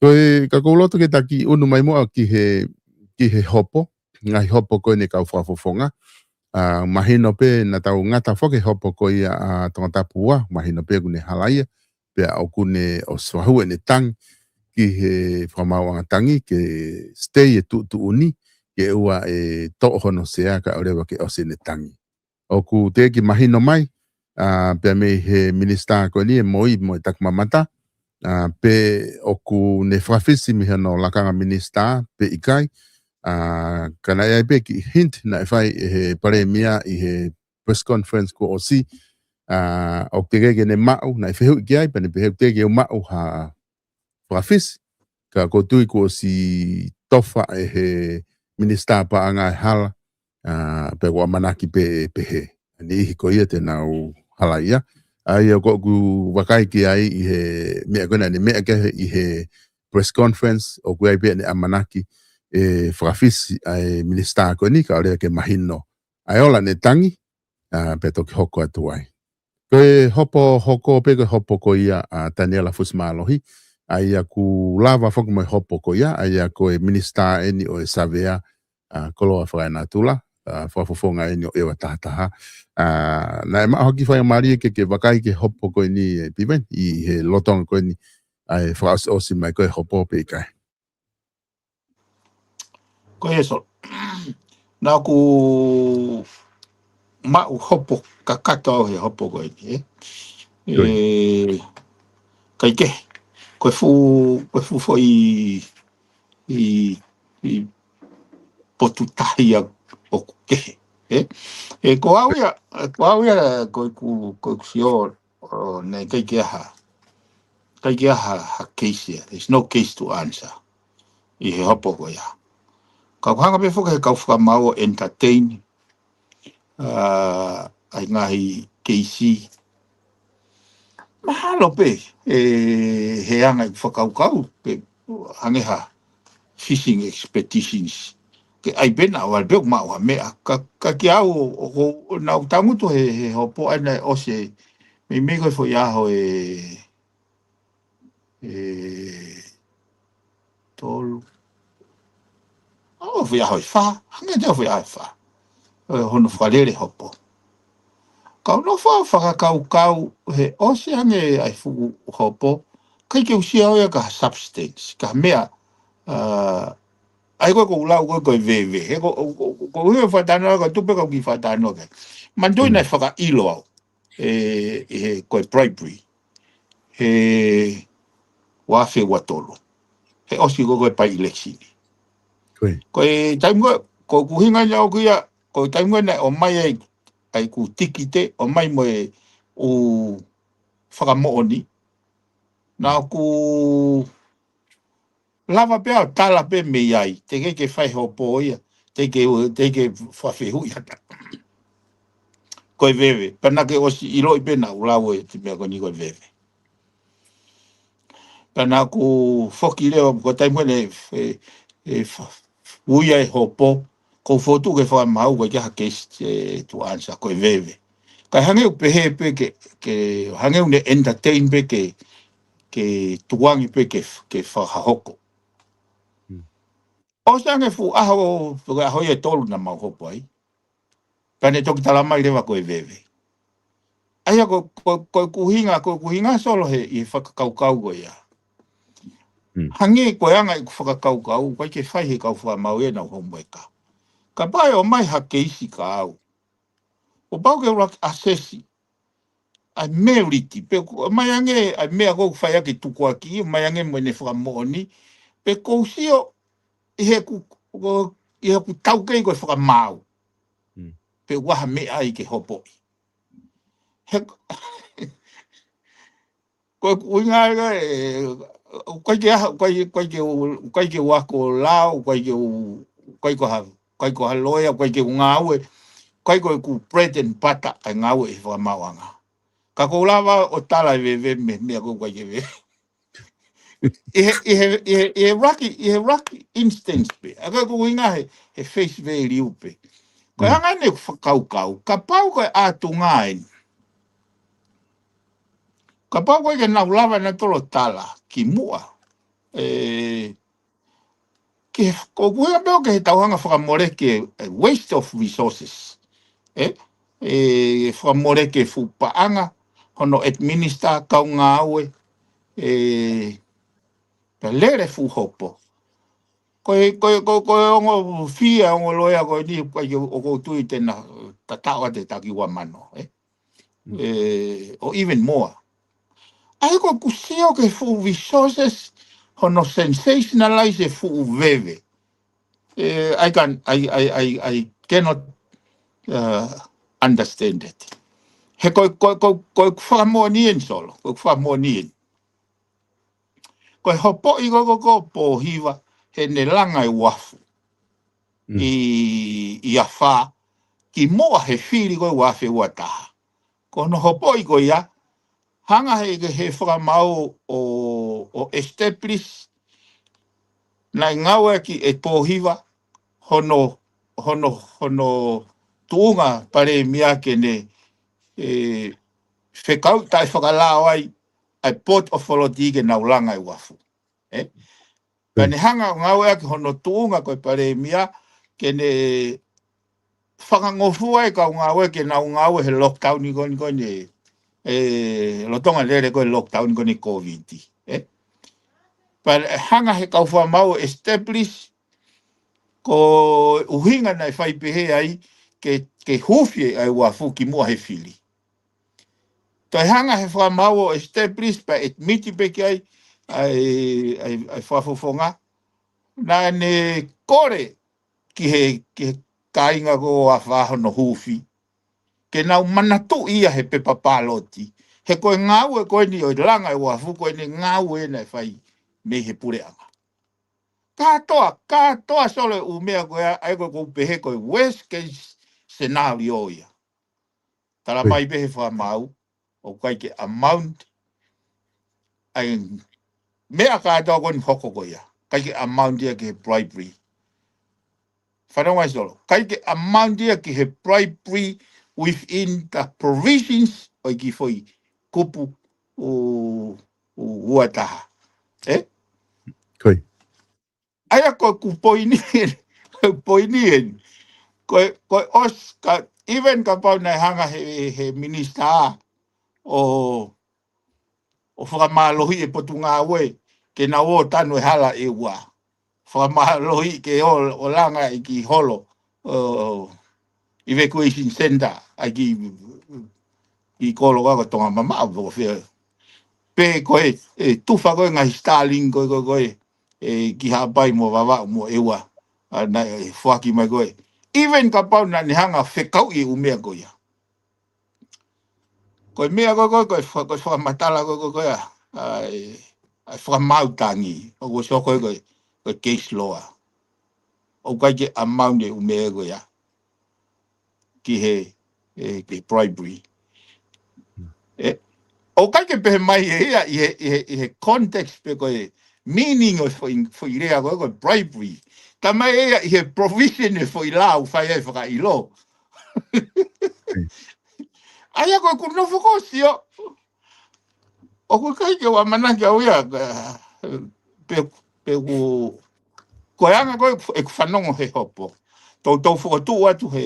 Ko e, ka ʻoku ou loto ke taki ʻunu mai muʻa ki he, ki he hopo, ngaahi hopo ko eni kau fakafofonga. ʻA, mahino pē naʻa tau ngata foki he hopo ko ia ʻa Tongatapu ua, mahino pē ʻoku ne hala ia, pea ʻoku ne ʻosi fahū ʻene tangi ki he fakamaauʻanga tangi ke stay e tuʻutuʻuni, ke ʻoua ʻe toʻo hono sea kae ʻoua leva ke ʻosi ʻene tangi. ʻOku teʻeki mahino mai, ʻa, pea mei he minisitā ko eni ʻe Moi mo e Takimamata, ʻa, pe ʻoku ne fakafisi mei hono lakanga minisitā, pe ʻikai, ʻa, ka naʻe ʻi ai pē kiʻi hint naʻe fai ʻe he palēmia ʻi he press conference kuo ʻosi, ʻa, ʻoku teʻeki ke ne maʻu, naʻe fehuʻi ki ai, pea ne pehē ʻoku teʻeki ke u maʻu ha fakafisi, ka ʻoku ou tui kuo ʻosi tofa ʻe he minisitā paʻanga e hala, ʻA, pea ʻoku ʻamanaki pē ʻe pehē. Niʻihi ko ia te nau halaia. ʻA ia ko ʻeku vakai ki ai ʻi he meʻa ko ena, ne meʻa ki ai ʻi he press conference, ʻoku ʻi ai pē ʻene ʻamanaki ʻe fakafisi ʻa e minisitā ko eni, kae ʻoua ke mahino ʻa e ola ne tangi, ʻa, pea toki hoko atu ai. Ko e hopo hoko pē ko e hopo ko ia ʻa Taniela Fusimālohi, ʻa ia ʻoku lava foki mo e hopo ko ia, ʻa ia ko e minisitā eni ʻo e savea, ʻa, koloa fakaenatula, ʻa, fakafofonga eni ʻo ʻEua Taha Taha. ʻA, naʻe maʻu ha kiʻi faingamālie ke, ke vakai ki he hopo ko eni ʻe Piveni, ʻi he lolotonga ko eni, ʻa e fakaʻosiʻosi mai ko e hopo pe ʻikai. Ko ia, Solo. Naʻa ku maʻu hopo kakato au he hopo ko eni, ē? Ē, kai ke, ko e fuʻu, ko e fuʻu foʻi ʻi, ʻi potu tahi ia ʻoku kehe. Ē? Ē, ko au ia, ko au ia, ko ʻeku, ko ʻeku sio, ʻo, ne kai ke aha. Kai ke aha, ha case ia. There's no case to answer. ʻI he hopo ko ia. Ka ʻoku hanga pē foki he kau fakamaau ʻo entertain, ʻa, ʻa e ngaahi keisi. Mahalo pē, ē, he anga ʻeku fakakaukau, pe hangē ha fishing expeditions. Ke ʻai pē naʻa vale pē ʻoku maʻu ha meʻa. Ka, ka kiate au, ʻo, ʻo, ʻo nau tangutu he, he hopo ʻa ena ʻosi, meimei ko e foʻi ʻaho ʻe, ʻe tolu. ʻO foʻi ʻaho ʻe fā, hangē te foʻi ʻaho ʻe fā. ʻE hono fakalele hopo. Ka u nofo ʻo fakakaukau he ʻosi ange ʻa e fuʻu hopo, kai ke u sio au ia ki ha substance, ki ha meʻa, ʻa, ʻa ia ko ē ʻoku ou lau ko ē ko e veve. He ko, ko, ko, ko u he fakatalanoa, ko e tupe ka u kiʻi fakatalanoa ki ai. Manatuʻi naʻe fakaʻilo au ʻe, ʻe he, ko e bribery. He ua afe ua tolu. He ʻosi ko ē ko e by-election. Ko e taimi ko ē, ko ʻeku ʻuhinga ia ʻoku ia, ko e taimi ko ē naʻe ʻomai ai, ʻa ʻeku tikite, ʻomai mo e ʻū fakamoʻoni. Naʻa ku lava pē ʻo tala pē mei ai, teʻeki ke fai hopo ia, teʻeki, teʻeki fakafehuʻi ha taha. Ko e veve, pea naʻa ke ʻosi ʻiloʻi pē naʻa ku lau e ti meʻa ko eni ko e veve. Pea naʻa ku foki leva, ko e taimi ko ē ne, ʻe, ʻe fa-, ui ai hopo, ko u fotu ke fakamaau ko e ke ha case, ē, to answer, ko e veve. Kae hangē ʻoku pehē pē ke, ke, hangē ʻoku ne entertain pē ke, ke tuangi pē ke, ke fakahoko. ʻOsi ange fuʻu ʻaho, fuʻu ʻaho ia ʻe tolu naʻa mau hopo ai. Pea ne toki tala mai leva ko e veve. ʻA ia ko, ko, ko ʻeku ʻuhinga, ko ʻeku ʻuhinga Solo he, ʻi he fakakaukau ko ia. Hangē ko e anga ʻeku fakakaukau, ʻoku ʻikai ke fai he kau fakamaau ia naʻa ku homo eka. Kapau ʻe ʻomai ha keisi kia au. ʻO pau ke u laka ʻasesi ʻa e merit, pe ʻoku ʻomai ange ʻa e meʻa ko ē ʻoku fai ʻaki e tukuakiʻi, ʻomai ange mo ʻene fakamoʻoni, pe ko u sio ʻi heʻeku, ko, ʻi heʻeku taukei ko e fakamaau. Pe ʻoku ʻi ai ha meʻa ai ke hopoʻi. He, ko ʻeku ʻuhinga ia, ē, ʻoku ʻikai ke aha, ʻoku ʻikai, ʻoku ʻikai ke u, ʻoku ʻikai ke u ako lao, ʻoku ʻikai ke u, ʻoku ʻikai ko ha, ʻoku ʻikai ko ha loea, ʻoku ʻikai ke u ngāue, ʻoku ʻikai ko ʻeku bread and butter ʻa e ngāue ʻi he fakamaauʻanga. Ka ko u lava ʻo tala e veve mei he meʻa ko ē ʻoku ʻikai ke veve. ʻI he, ʻi he, ʻi he, ʻi he lucky, ʻi he lucky instance pē. ʻA ia ko ʻeku ʻuhinga he, he face value pē. Ko e anga eni ʻeku fakakaukau, kapau ko e ʻātunga eni. Kapau ko ē ke nau lava nautolu ʻo tala kimuʻa. Ē, ke, ko ʻeku ʻuhinga pē ʻoku ke he tauhanga fakamoleki e, e waste of resources. Ē? Ē, fakamoleki e fuʻu paʻanga, hono administer kau ngāue, ē, pea lele fuʻu hopo. Ko e, ko e, ko e, ko e ongo fia, ongo loea ko eni, ʻoku ʻikai ke, ʻoku ou tui te na tatau ʻa e taki ua mano, ē? Ē, or even more. ʻA ia ko ʻeku sio ki he fuʻu resources, hono sensationalize e fuʻu veve. Ē, I can, I, I, I, I cannot, uh, understand it. He ko, ko, ko, ko ʻeku fakamoʻoni eni Solo, ko ʻeku fakamoʻoni eni. Ko e hopoʻi ko ē ko ē ko Pōhiva, heʻene langa e uafu ʻi, ʻi afā, kimuʻa he fili ko ē ua afe ua taha. Ko hono hopoʻi ko ia, hanga he, he fakamaau ʻo, ʻo establish, naʻe ngāueʻaki ʻe Pōhiva hono, hono, hono tuʻunga palēmia ke ne, ʻe, fekau taʻe fakalao ai ʻa e Port Authority ke nau langa e uafu. ʻE? Pea ne hanga ʻo ngāueʻaki hono tuʻunga ko e palēmia ke ne fakangofua e kau ngāue ke nau ngāue he lockdown ko eni ko eni, ʻe, lolotonga lele ko ē lockdown ko eni Covid. ʻE? Pea hanga he kau fakamaau ʻo establish ko e ʻuhinga naʻe fai pehē ai ke, ke huufi ʻa e uafu kimuʻa he fili. Toe hanga he fakamaau ʻo establish pea admit pē ki ai ʻa e, ʻa e, ʻa e fakafofonga. Naʻa ne kole ki he, ki he kāinga ko ē ʻo Afaʻaho hono huufi. Ke nau manatuʻi ia he pepa pāloti. He ko e ngāue ko eni ʻo e langa e uafu ko eni ngāue naʻe fai mei he puleʻanga. Kātoa, kātoa Solo e ʻū meʻa ko ia, ʻa ia ko ē ʻoku ou pehē ko e worst case scenario ia. Tala mai pē he fakamaau, ʻoku ʻikai ke amount, ʻa e meʻa kātoa ko eni hoko ko ia. ʻIkai ke amount ia ki he bribery. Fanongo mai Solo, ʻikai ke amount ia ki he bribery within the provisions ʻo e kiʻi foʻi kupu ʻo, ʻo ua taha. ʻE? Ko ia. ʻA ia ko ʻeku poini, poini eni. Ko e, ko e ʻosi ka, even kapau naʻe hanga he, he minisitā ʻo, ʻo fakamālohi e Potungāue ke nau ō ʻo tanu e hala ʻe ua. Fakamālohi ke ō, ō langa e kiʻi holo, ʻo, evacuation center, ʻa e kiʻi, kiʻi kolo ko ē ko Tonga Mamaʻo, pe ko fē. Pe ko e, ʻe tufa ko ē ngaahi Starlink ko ē, ko ē, ko ē, ʻe ki Haʻapai mo Vavaʻu mo ʻEua, ʻa, naʻe foaki mai ko ē. Even kapau naʻa ne hanga fekauʻi e ʻū meʻa ko ia. Ko e meʻa ko ē, ko e, ko e fa-, ko e fakamatala ko ē, ko ē, ko ē, ʻa, ʻa e, ʻa e fakamaau tangi. ʻOku ʻosi hoko ko ē, ko e case law. ʻOku ʻikai ke amount e ʻū meʻa ko ia ki he, ʻe, ki he bribery. ʻE, ʻoku ʻikai ke pehē mai ʻe ia ʻi he, ʻi he, ʻi he context pe ko e meaning ʻo e foʻi, foʻi lea ko ē, ko e bribery. Tala mai ʻe ia ʻi he provision e foʻi lao fai ai fakaʻilo. ʻA ia ko ʻeku nofo ko ē ʻo sio. ʻOku ʻikai ke u ʻamanaki au ia, ka, pe, pe ʻoku, ko e anga ko ē ʻeku fanongo he hopo. Toutou fokotuʻu atu he,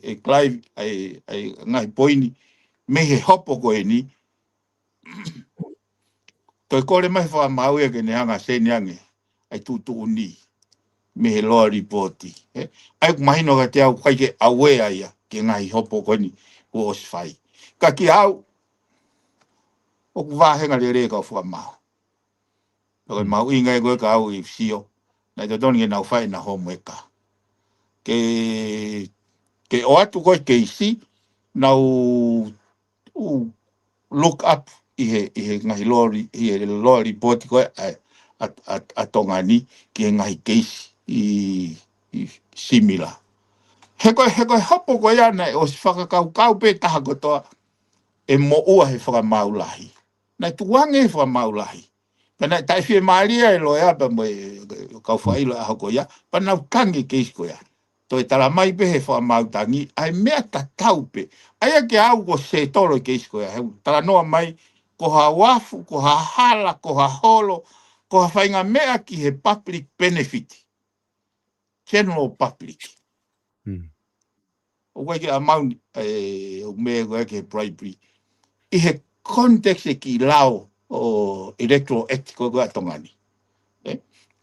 ʻe Clive, ʻa e, ʻa e ngaahi poini, mei he hopo ko eni. Toe kole mai fakamaau ia ke ne hanga seni ange ʻa e tuʻutuʻuni mei he Law Report. ʻE? ʻA ia ʻoku mahino kiate au ʻikai ke aware ia ki he ngaahi hopo ko eni kuo ʻosi fai. Ka kiate au, ʻoku vāhenga lelei e kau fakamaau. Ka ko e mahuʻinga ia ko ē ka au ʻi he sio, naʻe totonu ke nau fai ʻenau homework. Ke, ke ʻoatu ko ē keisi, nau ʻū look up ʻi he, ʻi he ngaahi Law Re-, ʻi he Law Report ko ē ʻa, ʻa, ʻa, ʻa Tonga ni ki he ngaahi keisi ʻi, ʻi similar. He ko e, he ko e hopo ko ia naʻe ʻosi fakakaukau pē taha kotoa ʻe moʻua he fakamaau lahi. Naʻe tukuange he fakamaau lahi. Pea naʻe taʻefiemālie e loea pea mo e, e kau fakaʻilo ʻaho ko ia, pea nau tangi e keisi ko ia. Toe tala mai pē he fakamaau tangi, ʻa e meʻa tatau pē. ʻA ia ke au ko e settle e keisi ko ia, he ʻoku talanoa mai, ko ha uafu, ko ha hala, ko ha holo, ko ha faʻahinga meʻa ki he public benefit. General public. ʻOku ʻikai ke amount, ʻe, ʻo meʻa ko ē ki he bribery. ʻI he context e kiʻi lao ʻo Electoral Act ko ē ʻa Tonga ni. ʻE?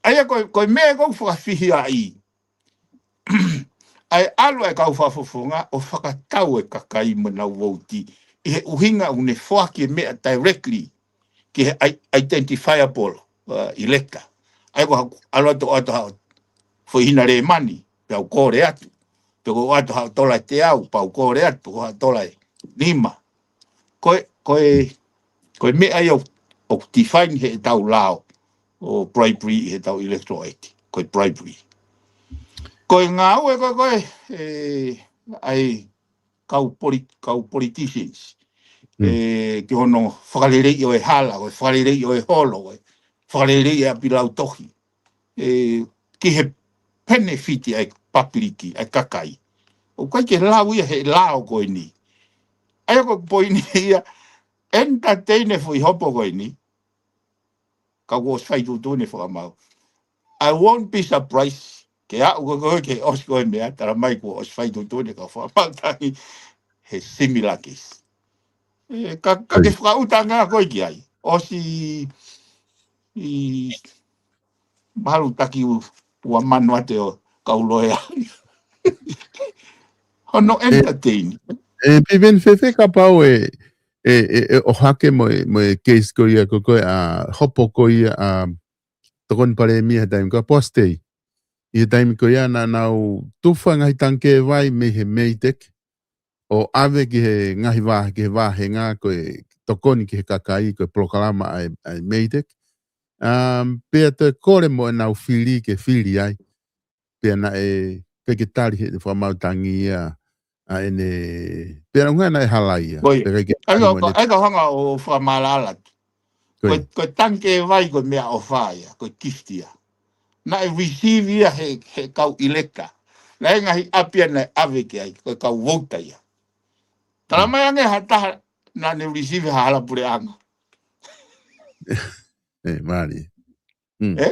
ʻA ia ko e, ko e meʻa ko ē ʻoku fakafihiaʻi. ʻA e ʻalu ʻa e kau fakafofonga ʻo fakatau e kakai mo ʻenau vouti. ʻI he ʻuhinga ʻoku ne foaki e meʻa directly ki he i-, identifiable, uh, elector. ʻA ia ko ha ʻalu atu ʻoatu ha foʻi hina lēmani, pea u kole atu. Pe ko e ʻoatu ha tola ʻe teau, pea u kole atu, pe ko ha tola ʻe nima. Ko e, ko e, ko e meʻa ia ʻoku, ʻoku define heʻetau lao ʻo bribery ʻi heʻetau Electoral Act. Ko e bribery. Ko e ngāue ko ē, ko e, ʻe, ʻa e kau poli-, kau politicians. Mm. ʻE, ki hono fakaleleiʻi ʻo e hala, ko e fakaleleiʻi ʻo e holo, ko e fakaleleiʻi ʻa e ʻapi lautohi. ʻE, ki he penefiti ʻa e papiliki, ʻa e kakai. ʻOku ʻikai ke lau ia he lao ko eni. ʻA ia ko e poini ia, entertain e foʻi hopo ko eni, ka kuo ʻosi fai tuʻutuʻuni e fakamaau. I won't be surprised, ke aʻu ko ē ke ʻosi ko e meʻa, tala mai kuo ʻosi fai tuʻutuʻuni e kau fakamaau tangi he similar case. ʻE, ka, ka ke fakaʻuta ange ko ē ki ai. ʻOsi ʻi malu taki u-, ua mano ate ʻo kau loea. Hono entertain. ʻE, Piveni, fēfē kapau ʻe, ʻe, ʻe, ʻe ʻohake mo e, mo e case ko ia ko ē ʻa hopo ko ia ʻa Tokoni Palēmia he taimi ko ē, Poasi Tei. ʻI he taimi ko ia naʻa nau tufa ngaahi tangikē vai mei he MEIDECC, ʻo ʻave ki he ngaahi vā-, ki he vāhenga ko e tokoni ki he kakai ko e polokalama ʻa e, ʻa e MEIDECC. Um, pea toe kole mo ʻenau fili ke fili ai. Pea naʻe ʻikai ke tali he fakamaau tangi ia ʻa ʻene, pea naʻe ʻuhinga naʻe hala ia. Ko ia. Pea ʻikai ke ʻAi tali ka, mo ʻene ʻai ka hanga ʻo fakamālala atu. Ko Ko e, ia. ko e tangikē vai ko e meʻaʻofa ia, ko e gift ia. Naʻe receive ia he, he kau elector. Naʻe ngaahi ʻapi ia naʻe ʻave ki ai, ko e kau vouta ia. Tala Mm. mai ange ha taha naʻa ne receive ha hala puleʻanga. ʻE, mālie. Mm. ʻE?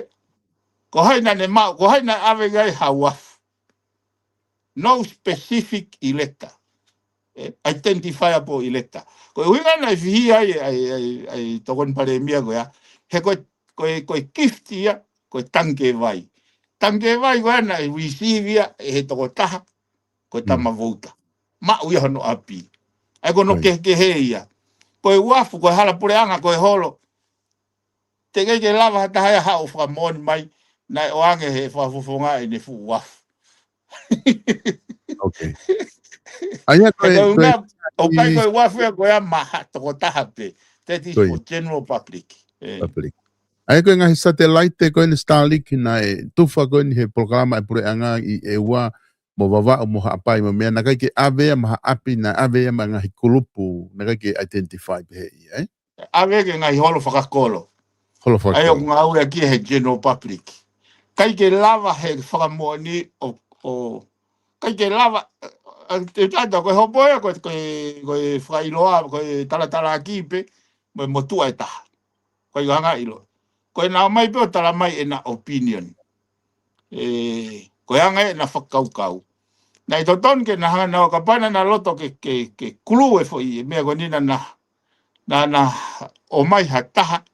Ko hai naʻa ne maʻu, ko hai naʻe ʻave ki ai ha uafu. No specific elector. ʻE, identifiable elector. Ko e ʻuhinga naʻe fihia ai, ʻa e, ʻa e, ʻa e Tokoni Palēmia ko ia. He ko e, ko e, ko e gift ia, ko e tangikē vai. Tangikē vai ko ia naʻe receive ia ʻe he tokotaha, ko e Mm. tama vouta. Maʻu ia hono ʻapi. ʻA ia ko hono Ko ia. kehekehe ia. Ko e uafu, ko e hala puleʻanga, ko e holo. Teʻeki ke lava ha taha ia haʻu ʻo fakamoʻoni mai, naʻe ʻoange he fakafofonga ʻene fuʻu uafu. Okay. ʻA ia ko He e, ko e ko e ʻuhinga, ʻoku ʻikai ko e uafu ia ko ia maʻa ha tokotaha pē. That is Ko ia. for general public. ʻE. Public. ʻA ia ko e ngaahi satellite ko eni Starlink naʻe tufa ko eni he polokalama ʻa e puleʻanga ʻi ʻEua mo Vavaʻu mo Haʻapai mo meʻa naʻe ʻikai ke ʻave ia maʻa ha ʻapi, naʻe ʻave ia maʻa ngaahi kulupu, naʻe ʻikai ke identify pehē ia, ē? ʻAve ki he ngaahi holo fakakolo. Holo ʻA ia ʻoku fakakolo. ngāueʻaki he general public. ʻIkai ke lava he fakamoʻoni ʻo, ʻo, ʻikai ke lava, ʻe, ʻe, ʻe, tata, ko e hopo ia, ko e, ko e, ko e fakaʻiloa, ko e talatalaaki pē, mo e motuʻa ʻe taha. Ko e anga ʻilo. Ko e naʻa mai pē ʻo tala mai ʻena opinion. ʻE, ko e anga ʻena fakakaukau. Naʻe totonu ke na hanga naʻa kapau naʻa na loto ke, ke, ke kulu e foʻi, e meʻa ko eni naʻa na, naʻa na ʻomai ha taha,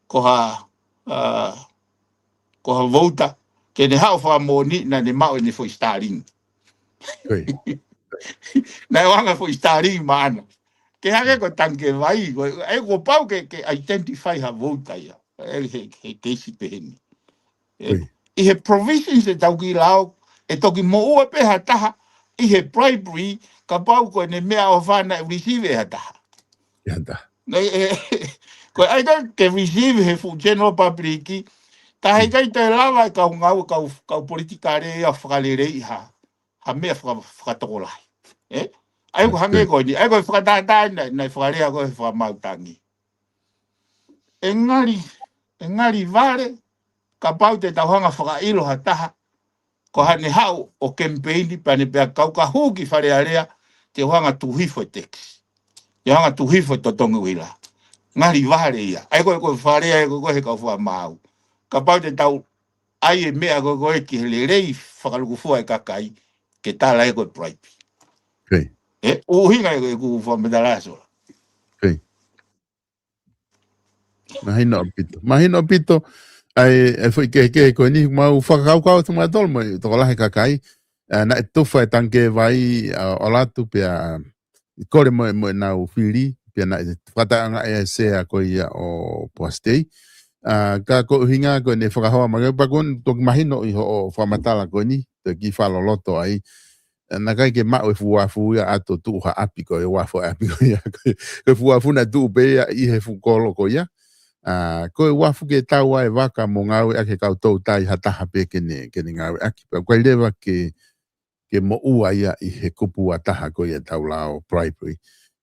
ko ha, ʻa, ko ha vouta, ke ne haʻu ʻo fakamoʻoni naʻa ne maʻu ʻene foʻi Starlink. Ko ia. Naʻe ʻoange foʻi Starlink maʻana. Ke hangē ko e tangikē vai, ko e, ʻe kuo pau ke, ke identify ha vouta ia. ʻE he, he keisi pehē ni. ʻE, Ko ia. ʻi he provisions ʻetau kiʻi lao, ʻe toki moʻua pē ha taha, ʻi he bribery, kapau ko ʻene meʻaʻofa naʻe receive ʻe ha taha. ʻE ha taha. Naʻe, ʻe, ko e ʻai ka ke receive he full general public, ka he Mm. ʻikai toe lava e kau ngāue, kau, kau politikale ia fakaleleiʻi ha, ha meʻa faka-, fakatokolahi. ʻE? ʻA ia ko e hangē Ko ia. ko eni, ʻa ia ko e fakatātā naʻe, naʻe fakalea ko e fakamaau tangi. ʻE ngali, ʻe ngali vale, kapau te tau hanga fakaʻilo ha taha, ko haʻane haʻu ʻo kemipeini pea ne pea kau ka hū ki Fale Alea, te u hanga tuku hifo e tax. Te u hanga tuku hifo e totongi uila. Ngali vale ia. ʻA ia ko e, ko e fakalea ʻa e ko e, ko e he kau fakamaau. Kapau te tau ʻai e meʻa ko e, ko e ki he lelei fakalukufua e kakai, ke tala ʻe ko e bribe. Ko ia. ʻE, ʻuhinga ʻe ko e ʻeku fakamatala Sola. Ko ia. Mahino ʻaupito. Mahino ʻaupito, ʻa e, ʻa e foʻi kehekehe ko eni, mau fakakaukau atu mautolu mo e tokolahi e kakai, ʻa, naʻe tufa e tangikē vai, ʻa, ʻo ʻalu atu pea, kole mo, mo ʻenau fili, pea naʻe fakataʻanga ʻe he sea ko ia ʻo Poasi Tei. ʻA, ka ko e ʻuhinga ko ʻene fakahoa mai, pea ko eni toki mahino ʻi hoʻo fakamatala ko eni, te u kiʻi fakaloloto ai, ʻa, naʻe ʻikai ke maʻu e fuʻu uafu ia ʻo tuʻu ha ʻapi ko e uafu ʻapi ko ia. Ko e fuʻu uafu naʻe tuʻu pē ia ʻi he fuʻu kolo ko ia. ʻA, ko e uafu ke tau ai vaka mo ngāueʻaki he kau toutai ha taha pē ke ne, ke ne ngāueʻaki. Pea ʻoku ʻikai leva ke, ke moʻua ia ʻi he kupu ua taha ko ia ʻetau lao bribery.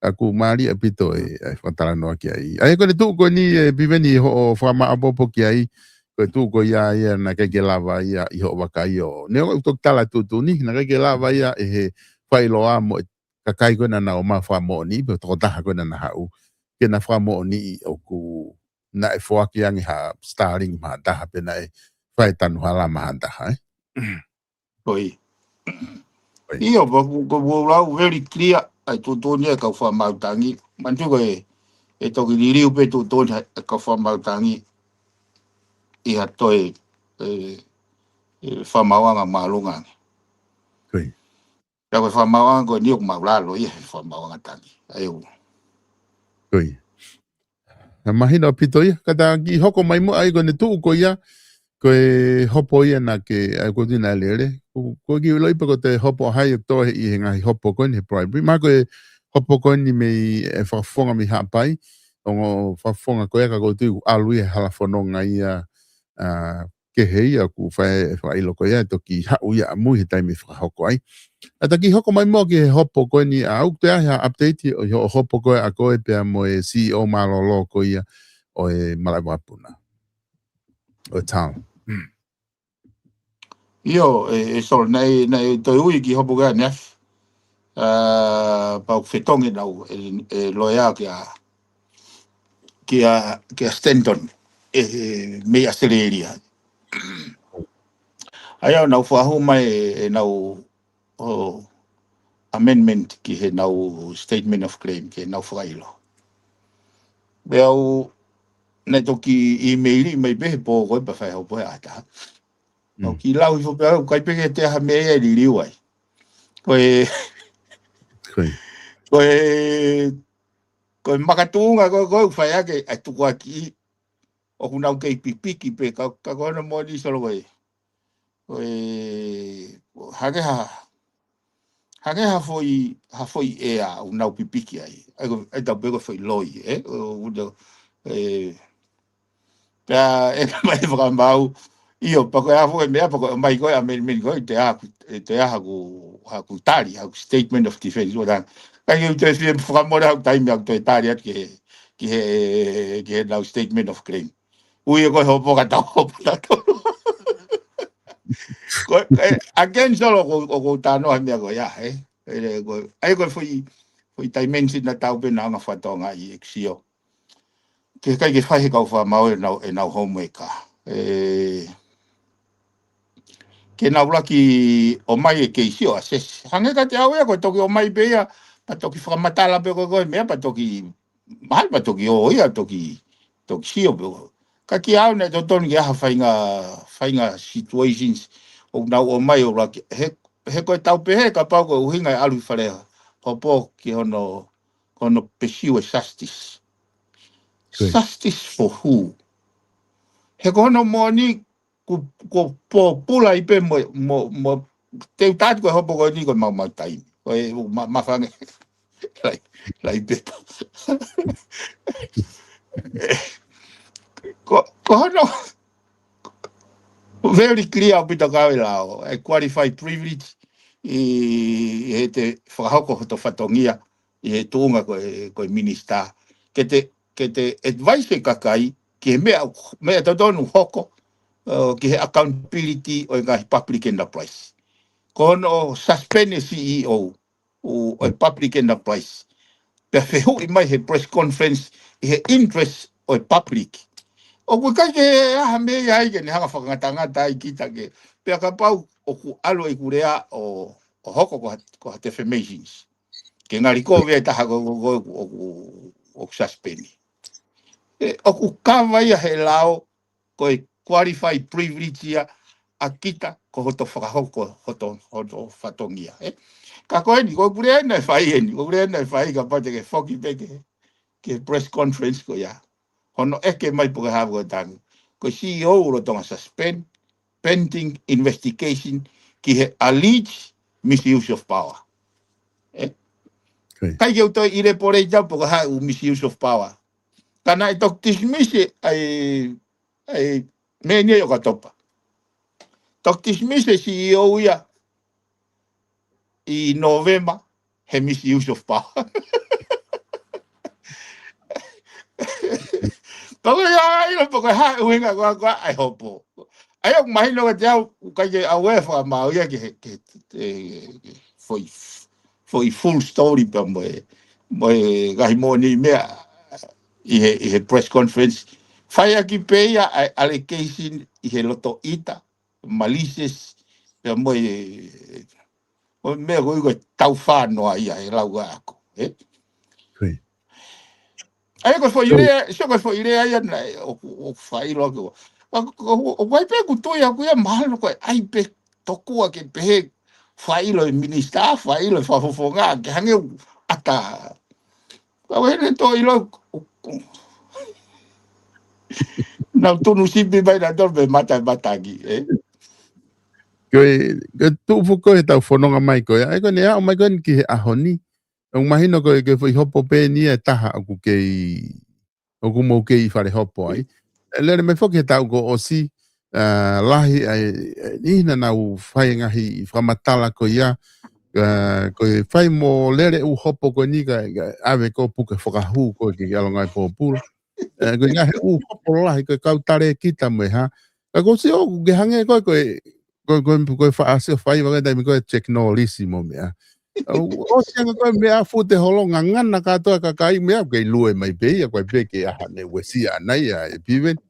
ʻOku mālie ʻaupito e, e fakatalanoa ki ai. ʻA ia ko ʻene tuʻu ko eni e Piveni hoʻo fakamāʻopoʻopo ki ai, ko e tuʻu ko ia ia naʻe ʻikai ke lava ia ʻi hoʻo vakai ʻo. Neongo ʻoku toki tala tuʻutuʻuni, naʻe ʻikai ke lava ia ʻe he failoa mo e kakai ko ē naʻa nau ō mai ʻo fakamoʻoniʻi, pe tokotaha ko ē naʻa na haʻu, ke na fakamoʻoniʻi ʻoku naʻe foaki ange ha Starlink maha taha pe naʻe fai tanu hala maha taha, ē? Ko ia. Ko ia. ʻIo, ko, ko, ko lau very clear, ʻa e tuʻutuʻuni ʻa e kau fakamaau tangi. Manatu ko e, e toki liliu pē tuʻutuʻuni ʻa e kau fakamaau tangi ʻi ha toe, e, e, fakamaauʻanga māʻolunga ange. Ko ia. Pea ko e fakamaauʻanga ko eni ʻoku māʻulalo ia he fakamaauʻanga tangi. ʻA ia ʻoku. Ko ia. Naʻe mahino ʻaupito ia, ka ta kiʻi hoko mai muʻa ʻa ia ko ʻene tuʻu ko ia, ko e hopo ia naʻa ke, ʻa ia ko tina lele. Ko, ko e kiʻi ʻiloʻi pē ko e hopo ʻa hai ʻoku tō he ʻi he ngaahi hopo ko eni he bribery. Mahalo ko e hopo ko eni mei he fakafofonga mei Haʻapai, ongo fakafofonga ko ia ka ʻoku ou tui ʻoku ʻalu ia he hala fononga ia, ʻa, kehe ia ʻoku fai e fakaʻilo ko ia, ʻe toki haʻu ia ʻamui he taimi ʻe fakahoko ai. ʻA ia ta kiʻi hoko mai muʻa ki he hopo ko eni ʻa ʻoku toe ʻi ai ha update ʻo, ʻo hopo ko ē ʻa koe pea mo e C E O mālōlō ko ia ʻo e malaʻe vakapuna. ʻO e TAL. ʻIo, e, e Solo, naʻe, naʻe toe ui ki hopo ko ē ʻaneafi. ʻA, pau fetongi nau, e, e loea kia, kia, kia Stanton, e, e mei ʻAositelēlia. ʻA ia ʻo nau fakahū mai e, e nau, ʻo amendment ki he nau statement of claim, ki he nau fakaʻilo. Pea u, naʻe toki ʻīmeili mai pē he pō ko ē pea fai hopo he ʻata. ʻOku kiʻi lau hifo pē au, ʻikai pē ke toe ʻi ai ha meʻa ia ʻe liliu ai. Ko e, ko e, ko e makatuʻunga ko ē, ko ē ʻoku fai ake ʻa e tukuakiʻi, ʻoku nau kei pipiki pē, ka, ka ko hono moʻoni Solo ko e. Ko e, hangē ha, hangē ha foʻi, ha foʻi ʻea ʻoku nau pipiki ai. ʻA ia ko, ʻa ia tau pē ko e foʻi loi, ē? ʻO, ʻo, e, Pea ʻe ka mai fakamaau, ʻio, pea ko e ʻafu e meʻa, pea ko e mai ko e amendment ko e, te aha ku, te aha ku, haku tali, haku statement of defense, ʻo tana. Ka ʻi he u te fie fakamole haku taimi ʻaku toe tali atu ki he, ki he, ki he nau statement of claim. Ui e ko e hopo ka tau hopo na tolu. Ko e, again, Solo, ko, ko, ko tano ha meʻa ko ia, ē? ʻE, ko, ʻa ia ko e foʻi, foʻi dimension naʻa tau pē na anga fatonga ʻi ʻeku sio. Ke kai ke fai he kau fakamaau ʻenau, ʻenau homework. ʻE, ke nau laki ʻomai e keisi ʻo assess. Hangē kiate au ia ko e toki ʻomai pē ia, pea toki fakamatala pē ko e, ko e meʻa pea toki, mahalo pea toki ō ia, toki, toki sio pē. Ka kiate au naʻe totonu ke ʻi ai ha faʻahinga, faʻahinga situations ʻoku nau ʻomai ʻo laki, he, he ko e tau pehē kapau ko e ʻuhinga e ʻalu ʻi fale hopo ki hono, ko hono pursue e justice. Justice for who? He ko hono moʻoni ko, ko pōpula ai pē mo, mo, mo, te u tatu ko e hopo ko eni ko e maumau taimi. Ko e ma, ma fange. Lai, lai pepa. Ko, ko hono very clear ʻaupito kau e lao, e qualified privilege ʻi, ʻi he te fakahoko hoto fatongia ʻi he tuʻunga ko e, ko e minister. Ke te, ke te advise e kakai ki he meʻa, meʻa totonu hoko, ʻo, ki he accountability ʻo e ngaahi public enterprise. Ko hono suspend e C E O ʻo, ʻo e public enterprise. Pea fehuʻi mai he press conference ʻi he interest ʻo e public. ʻOku ʻikai ke ʻi ai ha meʻa ia ai ke ne hanga fakangatangata ai kita ke. Pea kapau ʻoku ʻalu ʻeku lea ʻo, ʻo hoko ko ha, ko ha defamations. Ke ngali ko e taha ko, ko, ko, ʻoku, ʻoku suspend. ʻE, ʻoku kava ia he lao, ko e qualified privilege ia ʻa kita ko hoto fakahoko, hoto, hoto fatongia, ē? Ka ko eni, ko e pule ena e fai eni, ko e pule ena e fai kapau te ke foki pē ke, ke press conference ko ia. Hono ʻeke mai pe ko e hā ko e tangi. Ko e C E O lolotonga suspend, pending investigation ki he alleged misuse of power. Ē? ʻIkai ke u toe ʻilo pe ko e hā e misuse of power. Ka naʻe toki dismiss e, ʻa e, ʻa e, meʻa ni ʻo ka topa. Toki dismiss e C E O ia. ʻi Nōvema, he misuse of power. Pea ko ia ai lo pea ko e hā e ʻuhinga ko ē ʻa e hopo. ʻA ia ʻoku mahino kiate au, ʻoku ʻikai ke ʻave fakamaau ia ke, ke, ke, ke foʻi, foʻi full story pea mo e, mo e ngaahi moʻoni meʻa ʻi he, ʻi he press conference. Fai ʻaki pē ia ʻa e allegation ʻi he loto ʻita, malicious, pea mo e, mo e meʻa ko ē ko e tau fanoa ia he lau ʻa ʻaku, ē? Ko ia. ʻA ia ko e foʻi lea, sio ko e foʻi lea ia naʻe ʻoku, ʻoku faʻilo ʻaki ʻo. ʻA, ko, ʻo, ʻoku ʻi ai pē ʻeku tui ʻaku ia mahalo ko e ʻai pē tokua ke pehē faʻilo e minisitā, faʻilo e fakafofonga, ke hangē ʻoku ʻata. Ka ʻoku ʻi ai ʻene tō ʻilo, ʻo, ʻo, nau tunu sipi mai nautolu pē mata, matangi, ē? Ko e, ko e tuʻu foki ko ē he tau fononga mai ko ē. ʻA ia ko ʻene aʻu mai ko eni ki he ʻaho ni. ʻOku mahino ko e, ko e foʻi hopo pē eni ia ʻe taha ʻoku kei, ʻoku mou kei fale hopo ai. ʻE lele mai foki he taʻu kuo ʻosi, ʻa, lahi ai, ʻi naʻa nau fai ngaahi fakamatala ko ia, ʻa, ko e fai mo lele ʻū hopo ko eni ka, ka ʻave ko ē puke fakahū ko ē ki he ʻalunga ʻo e pōpula. ʻE, ko e ngaahi ʻū hopo lahi ko e kau talēkita mo e hā. Ka ko e sio ʻoku ke hangē ko e, ko e, ko e, ko e, ko e faʻa sio fai ʻa e taimi ko e technology mo e meʻa. ʻOku ʻosi ange ko e meʻa fute holo ngangana kātoa e kakai meʻa, kei lue mai pē ia, ko e pē ke aha ne uesia ʻana ia ʻe Piveni.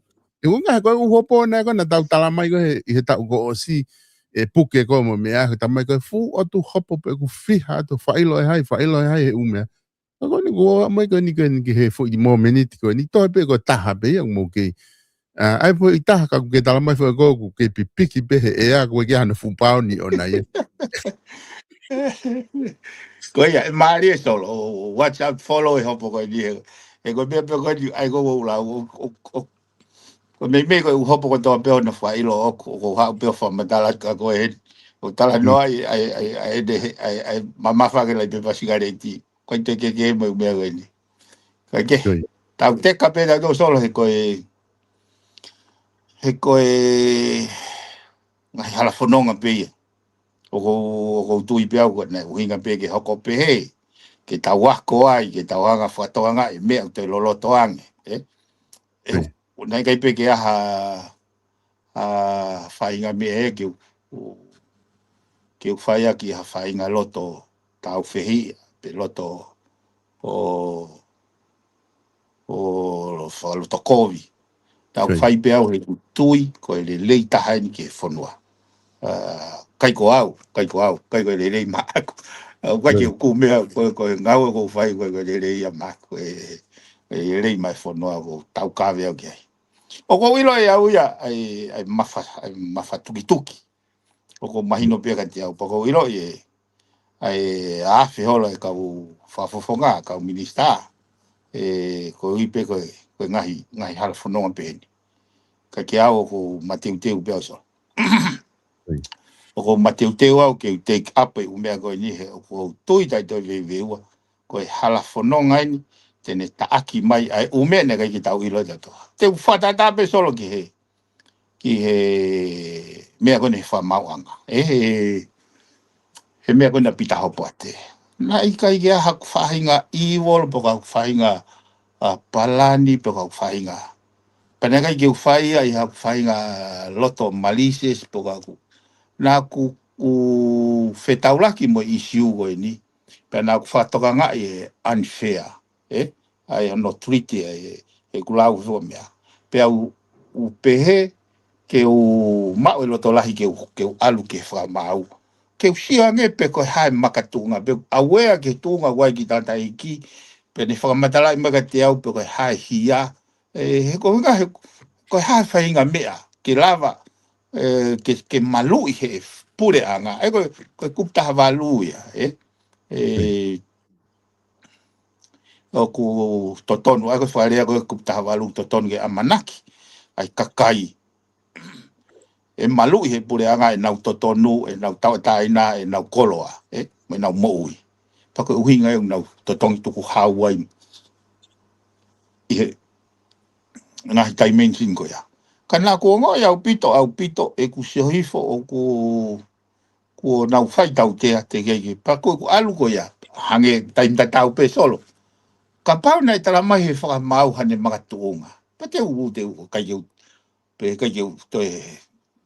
ʻE ko e ngaahi ko e ʻū hopo naʻe ko ē naʻa tau tala mai ko ē he, ʻi he taʻu kuo ʻosi ʻe puke ko ē mo e meʻa, ko e tala mai ko e fuʻu ʻotu hopo pē ʻoku fiha atu faʻilo ʻe hai, faʻilo ʻe hai he ʻū meʻa. Ka ko eni kuo ʻomai ko eni ko eni ki he foʻi momeniti ko eni. Toe pē ko e taha pē ia ʻoku mou kei. ʻA, ʻai foʻi taha ka ʻoku ke tala mai foʻi ko ē ʻoku kei pipiki pē he ʻea ko e ke hano fuʻu paoni ʻona ia. Ko ia, ʻe mālie Solo, ʻo, ʻo watch out, follow e hopo ko eni he. He ko e meʻa pē ko eni, ʻai ko ʻoku ou lau, ʻo, ʻo, ʻo, ko e meimei ko e ʻū hopo kotoa pē ʻoku nau faʻilo ʻoku, ʻoku ou haʻu pē ʻo fakamatala ka ko e heni. ʻO talanoa ai, ai, ai, ai, ʻene, ai, ai, mamafa ke lai pē pasinga leiti. Ko e te ke ke mo e meʻa ko eni. Ka ke, Ko ia. tau teka pē tautolu Solo he ko e, he ko e ngaahi hala fononga pē ia. ʻOku ou, ʻoku ou tui pē au ko e ʻuhinga pē ke hoko pehē, ke tau ako ai, ke tau hanga fakatokangaʻi e meʻa ʻoku toe loloto ange, ē? ʻE, Ko ia. ʻoku ʻikai pē ke ʻi ai ha, ha faʻahinga meʻa ē ke u, ke u fai ʻaki ha faʻahinga loto tāufehiʻa, pe loto ʻo, ʻo lo-, fakalotokovi. Tau Ko ia. fai pē au he ʻoku ou tui, ko e lelei taha eni ki he fonua. ʻA, ʻikai ko au, ʻikai ko au, ʻikai ko e lelei maʻaku. ʻA, ʻikai Ko ke ia. ʻoku meʻa, ko e, ko e ngāue ʻoku ou fai, ʻikai ko e lelei ia maʻaku, ʻe, ʻe lelei maʻa e fonua ʻoku ou taukave au ki ai. ʻOku ou ʻilo ʻe au ia, ʻa e, ʻa e mafa, ʻa e mafatukituki. ʻOku mahino pē kiate au, pea ʻoku ou ʻilo ʻe, ʻa e afe holo e kau fakafofonga, kau minisitā. ʻE, ko e ʻuhi pē ko e, ko e ngaahi, ngaahi hala fononga pehē ni. Ka ke au ʻoku ou mateuteu pē au Solo. Ko ia. ʻOku ou mateuteu au ke u take up e ʻū meʻa ko eni he ʻoku ou tui taʻe toe veiveua. Ko e hala fononga eni, te ne taʻaki mai ʻa e ʻū meʻa naʻe ʻikai ke tau ʻilo ʻe tautolu. Te u fakatātā pē Solo ki he, ki he meʻa ko eni he fakamaauʻanga. ʻE he, he meʻa ko eni ʻa Pita Hopoate. Naʻe ʻikai ke ʻi ai haku faʻahinga evil, pe ko haku faʻahinga, ʻa, palani, pe ko haku faʻahinga. Pea naʻe ʻikai ke u fai ia ʻi haku faʻahinga loto malicious, pe ko haku. Naʻa ku, ku fetaulaki mo e issue ko eni. Pea naʻa ku fakatokangaʻi e unfair, ē? ʻA e hono treat ʻe, ʻe ʻeku lau he fuʻu meʻa. Pea u, u pehē ke u maʻu e loto lahi ke u, ke u ʻalu ke fakamaau. Ke u sio ange pe ko e hā e makatuʻunga, pe ʻoku ʻauea ke tuʻunga ʻoku ʻi ai e kiʻi tangataʻeiki, pe ne fakamatalaʻi mai kiate au pe ko e hā e hia, ʻe, he ko e ʻuhinga he, ko e hā e faʻahinga meʻa, ke lava, ʻe, ke, ke maluʻi he puleʻanga. ʻE ko e, ko e kupu taha valu ia, ē? ʻE, ʻOku totonu, ʻa ia ko e fakalea ko e kupu taha valu totonu ke ʻamanaki ʻa e kakai ʻe maluʻi he puleʻanga ʻenau totonu, ʻenau tauʻatāina, ʻenau koloa, ē, mo ʻenau moʻui. Pea ko e ʻuhinga ia ʻoku nau totongi tukuhau ai ʻi he ngaahi dimension ko ia. Ka naʻa ku ongoʻi ʻaupito, ʻaupito, ʻeku sio hifo ʻoku kuo nau fai tautea, teʻeki ai ke, pea ko ʻeku ʻalu ko ia, hangē taimi tatau pē Solo. Kapau naʻe tala mai he fakamaau haʻane makatuʻunga, pea te u, te u, ʻikai ke u, pea ʻikai ke u toe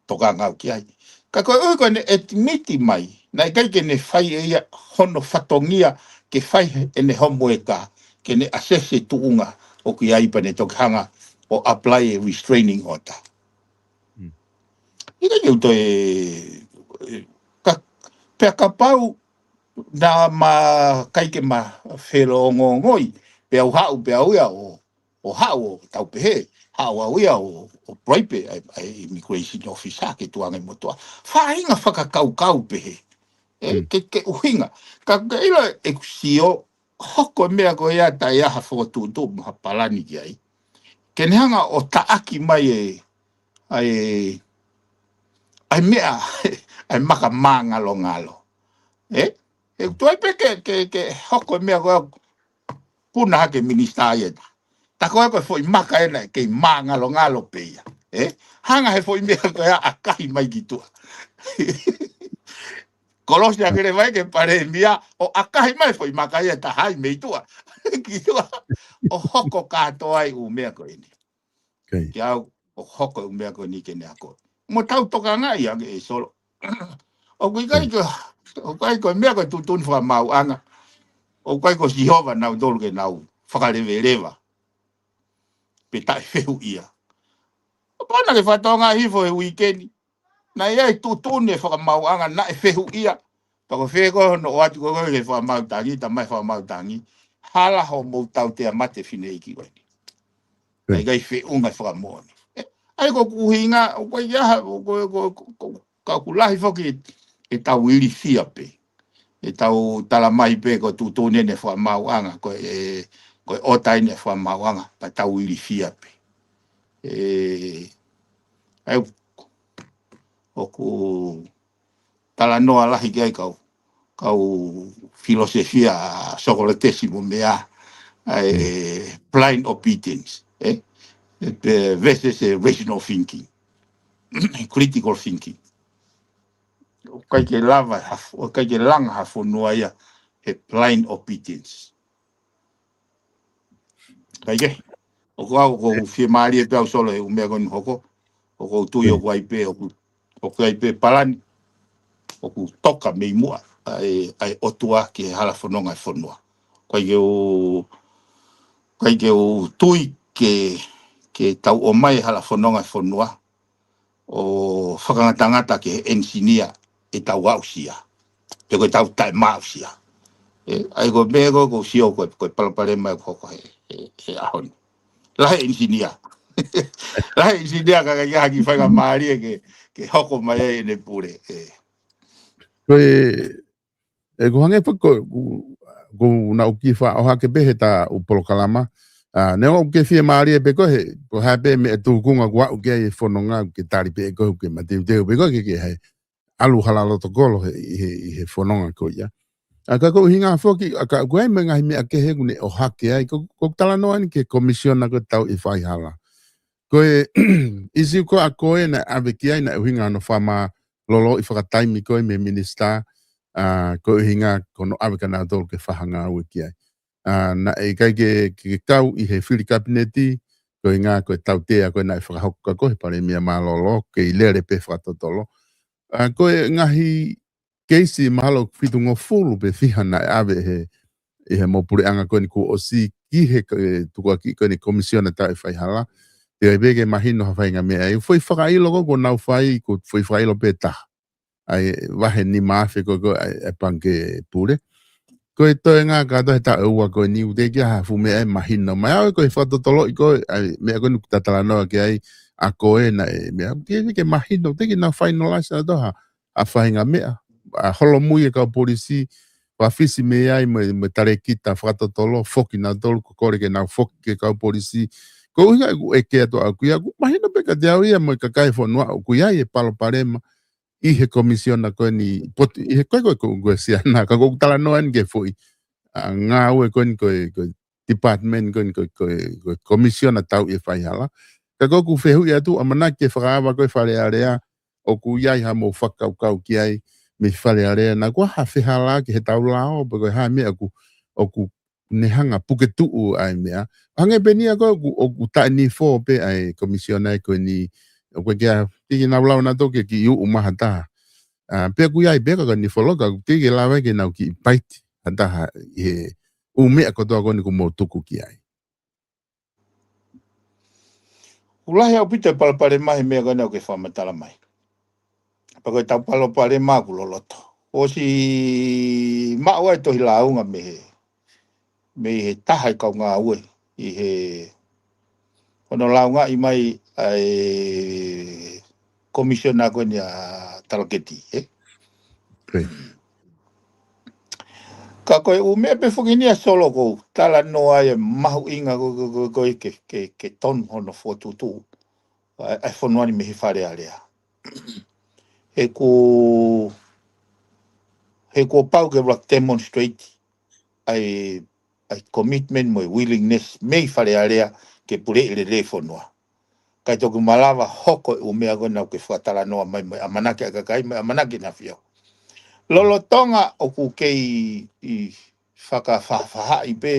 tokanga au ki ai. Ka ko e ʻuhi ko ʻene ʻetimiti mai, naʻe ʻikai ke ne fai ʻe ia hono fatongia ke fai ʻene homueka, ke ne assess e tuʻunga ʻoku ʻi ai pea ne toki hanga ʻo apply e restraining order. ʻIkai ke u toe, ka, pea kapau naʻa ma ʻikai ke ma felōngoongoi, pea u haʻu, pea u ia ʻo, ʻo haʻu ʻo tau pehē, haʻu au ia ʻo, ʻo bribe ʻa e, ʻa e immigration officer ke tuku ange motuʻa. Faʻahinga fakakaukau pehē. ʻE, ke, ke ʻuhinga. Ka ke ʻilo ʻeku sio, hoko e meʻa ko ia taʻe ʻi ai ha fokotuʻutuʻu mo ha palani ki ai. Ke ne hanga ʻo taʻaki mai e, ʻa e, ʻa e meʻa, ʻa e maka māngalongalo. ʻE? ʻE toe pē ke, ke, ke hoko e meʻa ko ia puna hake minisitā ia ta. Ta ko e ko e foʻi maka ena ke māngalongalo pē ia. ʻE? Hanga he foʻi meʻa ko ia ʻo ʻakahi mai ki tuʻa. Kolosi ake leva ia ke palēmia ʻo ʻakahi mai foʻi maka ia ta hai mei tuʻa. Ki tuʻa. ʻO hoko kātoa ai ʻū meʻa ko eni. Ke au, ʻo hoko ʻū meʻa ko eni ke ne ako. Mo tau tokangaʻi ange ʻe Solo. ʻOku ʻikai ko, ʻoku ʻikai ko e meʻa ko e tuʻutuʻuni fakamaauʻanga. ʻOku ʻikai ko Sihova nautolu ke nau fakaleveleva. Pe taʻefehuʻia. ʻO pana ke fatonga hifo he uikeni. Naʻe ʻi ai e tuʻutuʻuni e fakamaauʻanga naʻe fehuʻia. Pea ko fē ko hono ʻoatu ko e ke fakamaau tangi, ta mai fakamaau tangi. Hala hoʻomou tautea mate fineʻeiki ko eni. Naʻe ʻikai feʻunga e fakamoʻoni. ʻE, ʻa ia ko ʻeku ʻuhinga, ʻoku ʻikai ha, ʻoku, ʻoku, ʻoku, ʻoku, ka ʻoku lahi foki ʻetau ilifia pē. ʻEtau tala mai pē ko e tuʻutuʻuni eni e fakamaauʻanga, ko e, ko e ʻota eni e fakamaauʻanga, pea tau ilifia pē. ʻE, ʻa ia ʻoku talanoa lahi ki ai kau, kau filosofia ʻa Sokoletesi mo meʻa, ʻa e blind obedience, ʻe? ʻE, versus e rational thinking, critical thinking. ʻOku ʻikai ke lava, ha f-, ʻoku ʻikai ke langa ha fonua ia he blind obedience. Kae kehe, ʻoku ou, ʻoku ou fiemālie pē au Solo he ʻū meʻa ko eni hoko, ʻoku ou tui ʻoku ʻi ai pē, ʻoku, ʻoku ʻi ai pē palani, ʻoku toka mei muʻa ʻa e, ʻa e ʻOtua ki he hala fononga e fonua. ʻOku ʻikai ke u, ʻoku ʻikai ke u tui ke, ke tau ʻomai e hala fononga e fonua ʻo fakangatangata ki he enisinia ʻetau aʻusia. Pe ko ʻetau taʻemaaʻusia. ʻE, ʻa ia ko e meʻa ko ē ʻoku ou sio ko e, ko e palopalema ʻoku hoko he, he, he ʻaho ni. Lahi e enisinia. Lahi e enisinia ka ʻikai ke ʻi ai ha kiʻi faingamālie ke, ke hoko mai ai ʻene pule. ʻE. Ko e, ʻe, ʻoku hangē foki ko, ko, ko naʻa ku kiʻi faʻa ʻohake pē he ta ʻū polokalama. ʻA, neongo ʻoku ke fiemālie pē koe he, ko e hā pē meʻa tukunga ʻoku aʻu ki ai e fononga ʻoku ke tali pē ʻe koe ʻoku ke mateuteu pē koe ke, ke he ʻalu hala loto kolo he, he, he fononga ko ia. ʻA, ka ko e ʻuhinga foki, ʻa, ka ʻoku ʻi ai mo e ngaahi meʻa kehe ʻoku ne ʻohake ai, ko, ko e talanoa eni ki he komisiona ko e tauʻi faihala. Ko e ʻisiū ko ē ʻa ko ē naʻe ʻave ki ai naʻe ʻuhinga hono fakamālōlōʻi fakataimi ko ē mei he minisitā, ʻa, ko e ʻuhinga ko hono ʻave kia nautolu ke fakangāue ki ai. ʻA, naʻe ʻikai ke, ke, ke kau ʻi he fili kapineti, ko e ʻuhinga ko e tautea ko ē naʻe fakahoko kia koe he palēmia mālōlō, kei lele pē fakatotolo. ʻA, ko e ngaahi keisi mahalo fitungofulu pe fiha naʻe ʻave he, ʻi he mau puleʻanga ko eni kuo ʻosi ki he, e, tukuakiʻi ko eni komisiona tauʻi faihala. Teʻeki ai pē ke mahino ha faʻahinga meʻa. ʻE foʻi fakaʻilo ko ē kuo nau fai, ko e foʻi fakaʻilo pē taha. ʻA e vahe nima afe ko ē, ko ē, ʻa e, ʻa e Pangikē Pule. Ko e toenga kātoa he taʻu ʻe ua ko eni ʻoku teʻeki ai ha fuʻu meʻa ʻe mahino. Mai ʻa e ko e fakatotoloʻi ko ē, ʻa e meʻa ko eni ʻoku ta talanoa ki ai ʻa ko ē naʻe meʻa. Teʻeki ke mahino, teʻeki ke nau finalize ʻa e toha, ʻa e faʻahinga meʻa. ʻA e holomui e kau polisi, fakafisi mei ai mo e, mo e talēkita fakatotolo, foki nautolu ko e kole ke nau foki ki he kau polisi. Ko e ʻuhinga ʻeku ʻeke atu ʻaʻaku ia, ʻoku mahino pē kiate au ia mo e kakai e fonua ʻoku ʻi ai e palopalema ʻi he komisiona ko eni, potu, ʻi he ko e, ko e, ko e, ko e siana, ka ʻoku ou talanoa eni ki he foʻi, ʻa, ngāue ko eni ko e, ko e department ko eni ko e, ko e, ko e komisiona tauʻi e faihala. Ka ʻoku ou fehuʻi atu, ʻamanaki ke fakaava ko ē Fale Alea, ʻoku ʻi ai ha mou fakakaukau ki ai, mei Fale Alea, naʻa kuo ʻi ai ha fehālaaki he tau lao, pe ko e hā e meʻa ʻoku, ʻoku ne hanga puke tuʻu ai e meʻa. Hangē pē eni ia ko ē ʻoku, ʻoku taʻenifo pē ʻa e komisiona ko eni, ʻoku ʻikai ke, teʻeki ke nau lau nautolu ke kiʻi uʻu mai ha taha. ʻA, pea ʻoku ʻi ai pē ka ko e nifo loka, ʻoku teʻeki ke lava ke nau kiʻi paiti ha taha ʻi he ʻū meʻa kotoa ko eni ʻoku mou tuku ki ai. ʻOku lahi ʻaupito e palopalema he meʻa ko ena ʻoku ke fakamatala mai. Pea ko e tau palopalema ʻoku loloto. ʻOsi maʻu ai e tohi lāunga mei he, mei he taha e kau ngāue ʻi he, hono lāungaʻi mai ʻa e komisiona ko eni ʻa Talaketi, ē? Ka ko e ʻū meʻa pē foki eni ʻa Solo ʻoku ou talanoa ai e mahuʻinga ko, ko, ko, ko e ke, ke, ke tonu hono fokotuʻutuʻu ʻa e, ʻa e fonua ni mei he Fale Alea. He kuo, he kuo pau ke ʻuluaki demonstrate ʻa e, ʻa e commitment mo e willingness mei Fale Alea ke puleʻi lelei e fonua. Kae toki malava hoko e ʻū meʻa ko ena ʻoku ke fakatalanoa mai mo e ʻamanaki ʻa e kakai mo e ʻamanaki ʻEne ʻAfio. Lolotonga ʻoku kei ʻi fakafaʻafaʻahi pē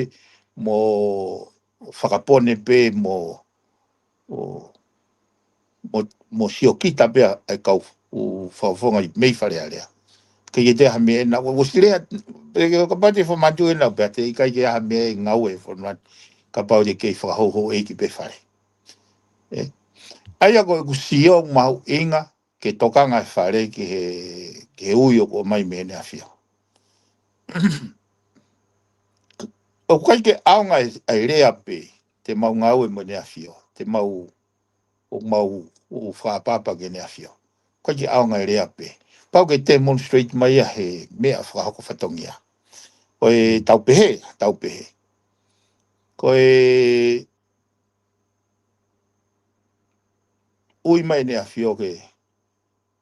mo fakapone pē mo, ʻo, mo, mo siokita pē ʻa e kau ʻū fakafofonga ʻi mei Fale Alea. Kei ke te aha meʻa ena, ʻo, ʻosi lea, pe ke kapau te fakamanatu ena, pea te ʻikai ke aha meʻa e ngāue he fonua ni, kapau te kei fakahouhouʻeiki pē Fale. Ē? ʻA ia ko ʻeku sio mahuʻinga ke tokanga e Fale ki he, ki he ui ʻoku ʻomai mei heʻene ʻAfio. ʻOku ʻikai ke ʻaonga e, ʻa e lea pē, te mau ngāue mo ʻEne ʻAfio, te mau, ʻoku mau, ʻoku fakaʻapaʻapa ki heʻene ʻAfio. ʻOku ʻikai ke ʻaonga e lea pē. Pau ke demonstrate mai ia he meʻa fakahoko fatongia. Ko e tau pehē, tau pehē. Ko e ui mai ʻEne ʻAfio ke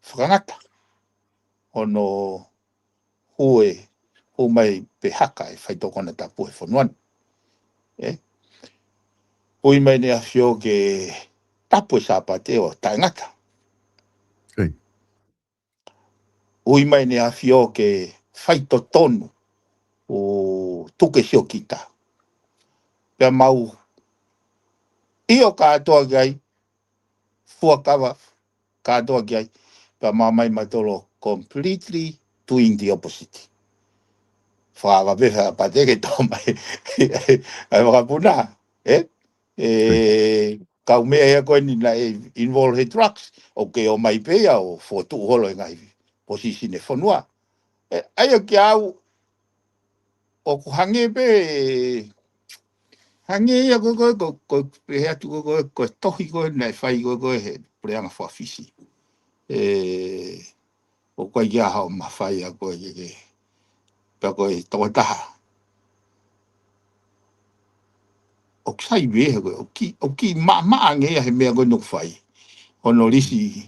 fakangata hono hū e, hū mai pe haka e faitoʻo konatapu he fonua ni. Ē? Ui mai ʻEne ʻAfio ke tapu e Sāpate ʻo taʻengata. Ui mai ʻEne ʻAfio ke faitotonu ʻo tuku e siokita. Pea mau ʻio kātoa ki ai, fuakava kātoa ki ai, pea mau ō mai mautolu completely doing the opposite. Fakaava pē Sāpate ke tō mai ʻa e vakapuna, ē? ʻE, kau meʻa ia ko eni naʻe involve he drugs, ʻoku kei ō mai pē ia ʻo fokotuʻu holo e ngaahi position e fonua. ʻE, ʻa ia kia au, ʻoku hangē pē, hangē ia ko, ko, ko, ko, pehē atu ko, ko, ko e tohi ko ē naʻe fai ko, ko ē he puleʻanga faka-Fisi. ʻE, ʻoku ʻikai ke ʻi ai haʻo mafai ʻa koe ke, ke, pea ko e tokotaha. ʻOku sai pē he ko e, ʻoku kiʻi, ʻoku kiʻi maʻamaʻa ange ia he meʻa ko ē ʻoku fai. Hono lisi,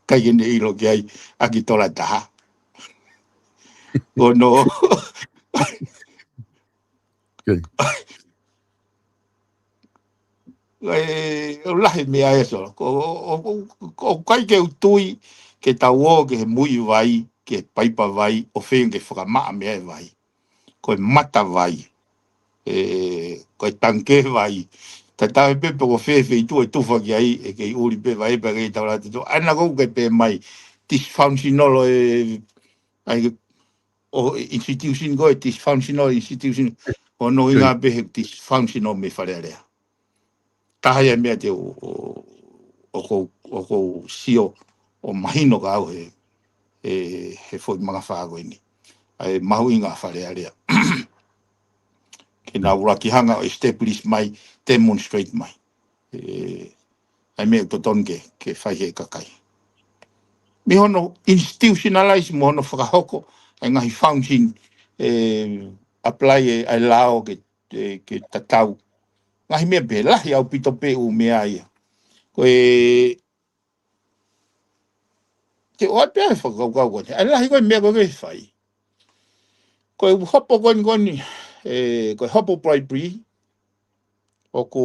ʻikai ke ne ʻilo ki ai, ʻaki tola taha. Hono, ʻe, ʻoku lahi meʻa ia Solo. Ko, ʻo, ʻo, ʻo, ʻoku ʻikai ke u tui ke tau ō ki he muivai, ki he paipa vai, ʻo feinga ke fakamaʻa meʻa e vai. Ko e mata vai. ʻE, ko e tangikē vai. Tatau ai pē pe ko fē feituʻu ʻe tufa ki ai, ʻe kei ʻuli pē vai, pea kei taulate to. ʻA ena ʻoku ke pehē mai, dysfunctional e, ʻa e, ʻo institution ko e dysfunctional institution, ʻo no inga pē he dysfunctional mei Fale Alea. Taha ia e meʻa te u, ʻo, ʻoku ou, ʻoku ou sio ʻo mahino kia au he, he, he foʻi mangafā ko eni. ʻA e mahuʻinga ʻa Fale Alea. Ke nau ʻuluaki hanga ʻo establish mai, demonstrate mai. ʻE, ʻa e meʻa ʻoku totonu ke, ke fai he kakai. Mei hono institutionalize mo hono fakahoko, ʻa e ngaahi function, ʻe, apply e, ʻa e lao ke, ke, ke tatau. Ngaahi meʻa pē lahi ʻaupito pē ʻū meʻa ia. Ko e, te u ʻoatu pē ʻa e fakakaukau ko eni. ʻA e lahi ko e meʻa ko ē ke fai. Ko e hopo ko eni ko eni, ʻe, ko e hopo bribery, ʻoku,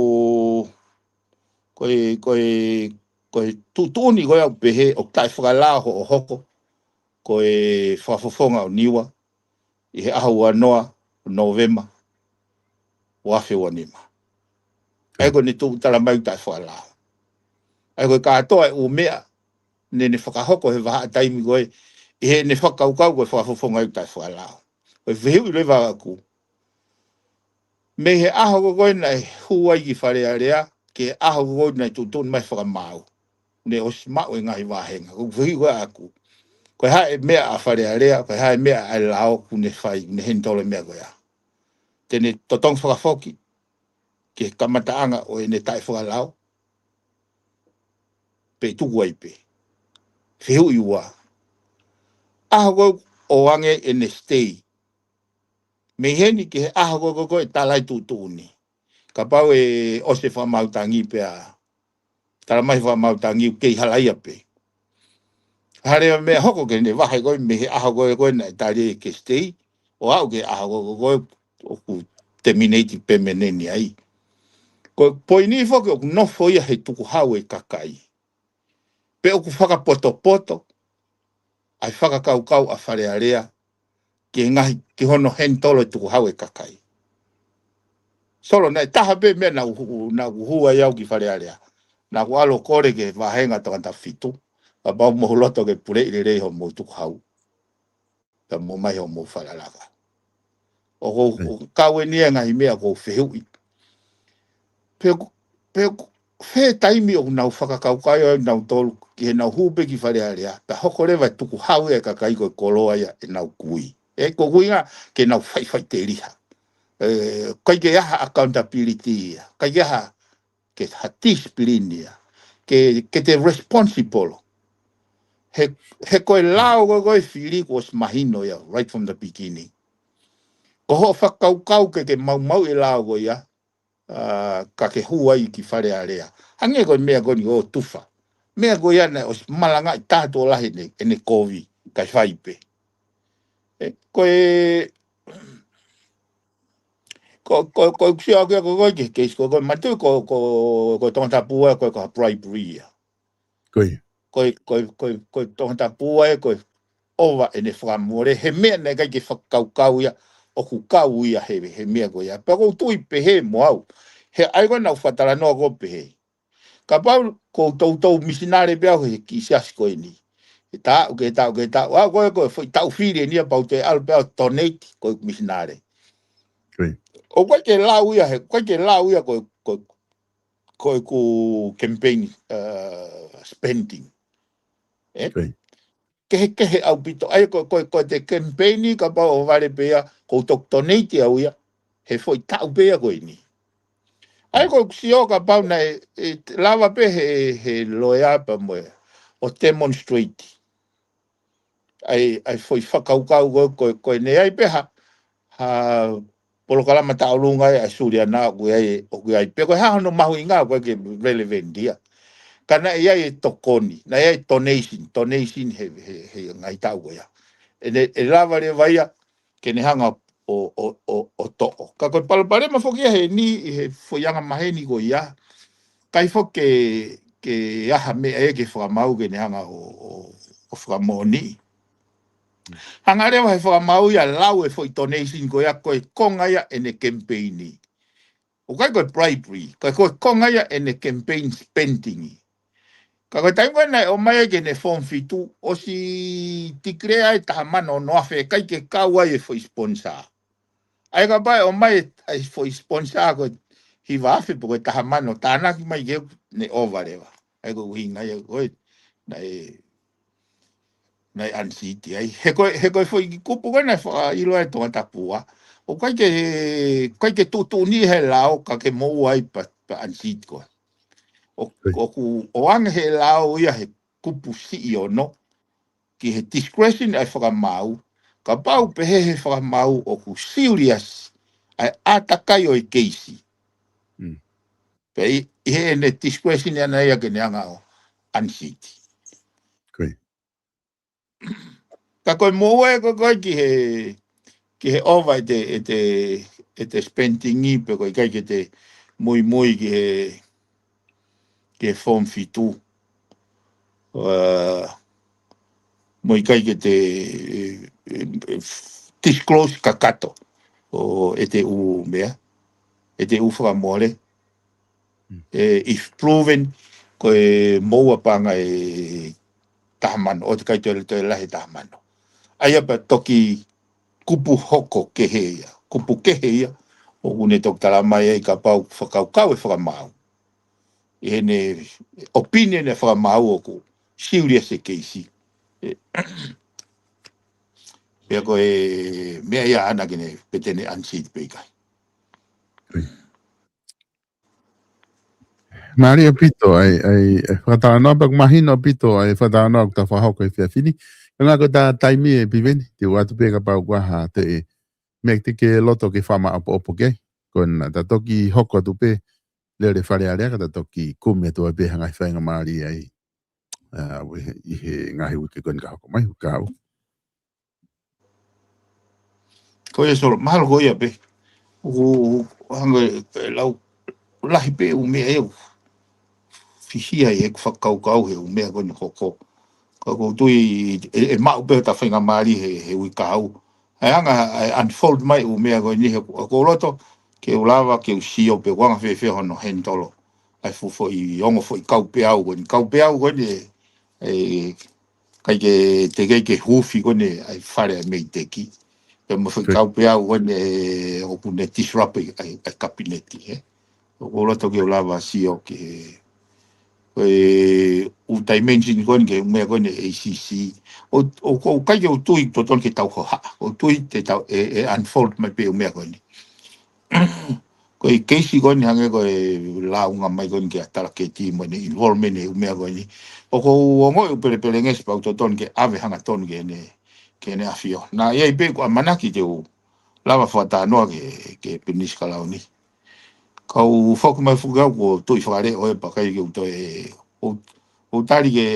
ko e, ko e, ko e tuʻutuʻuni ko ē ʻoku pehē, ʻoku taʻefakalao hoʻo hoko. ko e fakafofonga ʻo Niua, ʻi he ʻaho ua noa ʻo Nōvema, ua afe ua nima. ʻA ia ko ʻene tuʻu talamai ʻoku taʻe fakalao. ʻA ia ko e kātoa e ʻū meʻa, naʻá ne fakahoko he vahaʻa taimi ko ē, ʻi heʻene fakakaukau ko e fakafofonga ʻoku taʻe fakalao. Ko e fehuʻi leva ʻaʻaku. Mei he ʻaho ko ē naʻe hū ai ki Fale Alea, ki he ʻaho ko ē naʻe tuʻutuʻuni mai fakamaau. Ne ʻosi maʻu e ngaahi vāhenga. Ko e fehuʻi ko ē ʻaʻaku. Ko e hā e meʻa ʻa Fale Alea, ko e hā e meʻa ʻa e lao ʻoku ne fai, ne henitolo e meʻa ko ia. Te ne totongi fakafoki, ki he kamataʻanga ʻo ʻene taʻe fakalao. Pe tuku ai pē. Fehuʻi ua. ʻAho ko ē ʻoange ʻene stay. Mei heni ki he ʻaho ko ē ko ē tala ai tuʻutuʻuni. Kapau ʻe ʻosi e fakamaau tangi pea. Talamai fakamaau tangi ʻoku kei halaia pē. Hale meʻa hoko ke ne vahe ko ē mei he ʻaho ko ē ko ē naʻe tali ke stay. ʻO aʻu ki he ʻaho ko ē ko ē ʻoku terminate permanent ai. Ko e poini foki ʻoku nofo ia he tukuhau e kakai. Pe ʻoku fakapotopoto, ʻa e fakakaukau ʻa Fale Alea, ki he ngaahi, ki hono henitolo e tukuhau e kakai. Solo, naʻe taha pē meʻa naʻá ku, naʻá ku hū ai au ki Fale Alea. Naʻá ku ʻalu ʻo kole ki he vāhenga tangata fitu. Kapau mou loto ke puleʻi lelei hoʻomou tukuhau. Pea mou ō mai hoʻomou fakalaka. ʻOku ou, ʻoku kau eni e ngaahi meʻa ʻoku ou fehuʻi. Pe ʻoku, pe ʻoku, fē taimi ʻoku nau fakakaukau ai nautolu, ki heʻenau hū pē ki Fale Alea, pea hoko leva e tukuhau ia e kakai ko e koloa ia ʻenau kui. ʻE, ko e ʻuhinga ke nau faʻifaʻiteliha. ʻE, ʻikai ke ʻi ai ha accountability ia. ʻIkai ke ʻi ai ha ke ha discipline ia, ke, ke te responsible. He, he ko e lao ko ē ko e fili kuo ʻosi mahino ia, right from the beginning. Ko hoʻo fakakaukau ke, ke maumauʻi e lao ko ia, ʻa, ka ke hū ai ki Fale Alea. Hangē ko e meʻa ko eni ʻo Tufa. Meʻa ko ia naʻe ʻosi malangaʻi taha tuʻo lahi ʻene, ʻene kovi, kae fai pē. ʻE, ko e, ko, ko, ko e kusia ko, ko, ko, ke, ke, ko, ko, matu, ko, ko, ko Tongatapu ē, ko, ko bribery ia. Ko ia. Ko e, ko e, ko e, ko e Tongatapu ē, ko e ʻova ʻene fakamole, he meʻa naʻe ʻikai ke fakakaukau ia, ʻoku kau ia he, he meʻa ko ia. Pea ʻoku ou tui pehē mo au. He ʻa ia ko ē naʻá ku fakatalanoa ko ē pehē. Kapau ko e toutou misinale pē au he kiʻi siasi ko eni. He taʻu, ke taʻu, ke taʻu. ʻA ia ko e, ko e foʻi taʻu fili eni ia pea u toe ʻalu pē au donate ko e misinale. Ko ia. ʻOku ʻikai ke lau ia he, ʻikai ke lau ia ko e, ko e, ko ʻeku campaign, uh, spending. ʻE? Ko ia. Kehekehe ʻaupito. ʻA ia ko, ko, ko ʻete campaign kapau ʻoku vale pē ia, ʻoku ou toki donate au ia, he foʻi taʻu pē ia ko eni. ʻA ia ko ʻeku sio kapau naʻe, ʻe lava pē he, he loea pea mo e, ʻo demonstrate. ʻA e, ʻa e foʻi fakakaukau ko, ko, ko ʻene ʻi ai pē ha, ha polokalama tauʻolunga ʻa e Suliana ʻoku ʻi ai, ʻoku ʻi ai. Pe ko e hā hono mahuʻinga ʻoku ʻikai ke relevant ia. Ka naʻe ʻi ai e tokoni, naʻe ʻi ai e donation, donation he, he, he ngaahi taʻu ko ia. ʻE ne, ʻe lava leva ia, ke ne hanga ʻo, ʻo, ʻo, ʻo toʻo. Ka ko e palopalema foki ia heni, ʻi he foʻi anga maheni ko ia. ʻIkai foki ke, ke ʻi ai ha meʻa ia ke fakamaau ke ne hanga ʻo, ʻo, ʻo fakamoʻoniʻi. Hanga leva he fakamaau ia lau e foʻi donation ko ia ko e konga ia ʻene campaign. ʻOku ʻikai ko e bribery, ka ko e konga ia ʻene campaign spending. Ka ko e taimi ko ē naʻe ʻomai ai ki heʻene form fitu, ʻosi declare ai taha mano ono afe, ʻikai ke kau ai e foʻi sponsor. ʻA ia kapau ʻe ʻomai ʻa e foʻi sponsor ko e hiva afe pe ko e taha mano, tānaki mai ke ne ʻova leva. ʻA ia ko e ʻuhinga ia ko ē, naʻe, naʻe unseat ai. He ko e, he ko e foʻi kupu ko ē naʻe fakaʻilo ai Tongatapu ē. ʻOku ʻikai ke, ʻikai ke tuʻutuʻuni he lao ka ke moʻua ai pea, pea unseat koe. ʻO, ʻoku ʻoange he lao ia he kupu siʻi ono, ki he discretion ʻa e fakamaau, kapau pehē he fakamaau ʻoku serious ʻa e ʻātakai ʻo e keisi. Mm. Pea ʻi, ʻi heʻene discretion ʻana ia ke ne hanga ʻo unseat. Ko ia. Ka ko e moʻua ē ko ē ko ē ki he, ki he ʻova ʻete, ʻete, ʻete spending pe ko e ʻikai ke te muimui ki he, ki he form fitu. Uh, mo ʻikai ke te, e, e, disclose kakato ʻo ʻete ʻū meʻa, ʻete ʻū fakamole. E, if proven, ko e moua paʻanga ʻe taha mano, ʻoua te ke toe, toe lahi taha mano. ʻA ia pea toki kupu hoko kehe ia, kupu kehe ia, ʻoku ne toki tala mai ai kapau ʻoku fakakaukau e fakamaau, ʻi heʻene opinion e fakamaau ʻoku serious e keisi. E, pea ko e meʻa ia ʻaʻana ke ne, pe te ne unseat pe ʻikai. Mālie ʻaupito ʻa e, ʻa e, ʻa e fakatalanoa, pea ʻoku mahino ʻaupito ʻa e fakatalanoa ʻoku ta fakahoko he efiafi ni. Ka ngā ko e ta taimi ē Piveni, te u ʻoatu pē kapau ʻoku ʻi ai ha toe meʻa te ke loto ke fakamāʻopoʻopo ki ai. Ko ena ta toki hoko atu pē lele Fale Alea ka ta toki kumi atu ai pē ha ngaahi faingamālie ai. ʻA, ʻi he, ʻi he ngaahi uike ko eni ka hoko mai, uike kahaʻu. Ko ia Solo, mahalo ko ia pē. ʻOku, ʻoku hangē ʻe lau lahi pē ʻū meʻa ʻe ʻū fihia ʻi heʻeku fakakaukau he ʻū meʻa ko eni hoko. Ka ʻoku ou tui ʻe, ʻe maʻu pē ʻeta faingamālie he, he uike kahaʻu. ʻA e anga, ʻa e unfold mai ʻū meʻa ko eni he, ʻoku ou loto ke u lava ke u sio pe ʻoku anga fēfē hono handle ʻa e fuʻu foʻi ongo foʻi kaupeau ko eni. Kaupeau ko eni ʻe, ʻe ʻikai ke te kei ke huufi ko eni ʻa e fale ʻa e MEIDECC. Pea mo e foʻi kaupeau ko eni ʻoku ne disrupt ʻa e, ʻa e, ʻa e kapineti, ē. ʻOku ou loto ke u lava sio ki he, ko e ʻū dimension ko eni ki he ʻū meʻa ko eni ʻa e ACC. ʻO, ʻoku ʻikai ke u tui totonu ke tau hohaʻa. ʻOku ou tui te tau, ʻe, ʻe unfold mai pē ʻū meʻa ko eni. Ko e keisi ko eni hangē ko e lāunga mai ko eni ki he Atalaketi mo ʻene involvement he ʻū meʻa ko eni. ʻOku ou ongoʻi ʻoku pelepelengesi pea ʻoku totonu ke ʻave hangatonu ki heʻene, ki heʻene ʻAfio. Naʻe ʻi ai pē ʻeku ʻamanaki te u lava fakatalanoa ki he, ki he Pilinisi Kalauni. Kau foki mai foki au ʻoku ou tui fakaleʻo ē pea ʻikai ke u toe, ʻo, ʻo tali ke,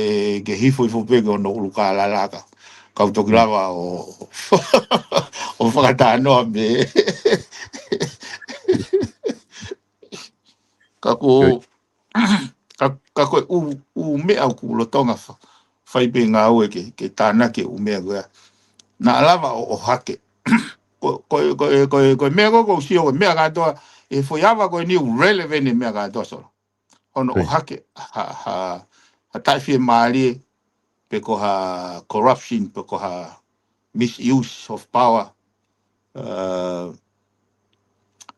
ke hifo hifo pē ki hono ʻulu kālala ka. Kau toki lava ʻo, ʻo fakatalanoa mei. Ka ko, ka, ka ko e ʻū, ʻū meʻa ʻoku lolotonga fa-, fai pē ngāue ke, ke tānaki e ʻū meʻa ko ia. Naʻa lava ʻo, ʻo hake. Ko, ko, ko, ko, ko e meʻa ko, ko u sio ko e meʻa kātoa, ʻi he foʻi ava ko eni ʻoku relevant e meʻa kātoa Solo. Hono ʻo hake, ha, ha, ha taʻefiemālie, pe ko ha corruption, pe ko ha misuse of power. Uh,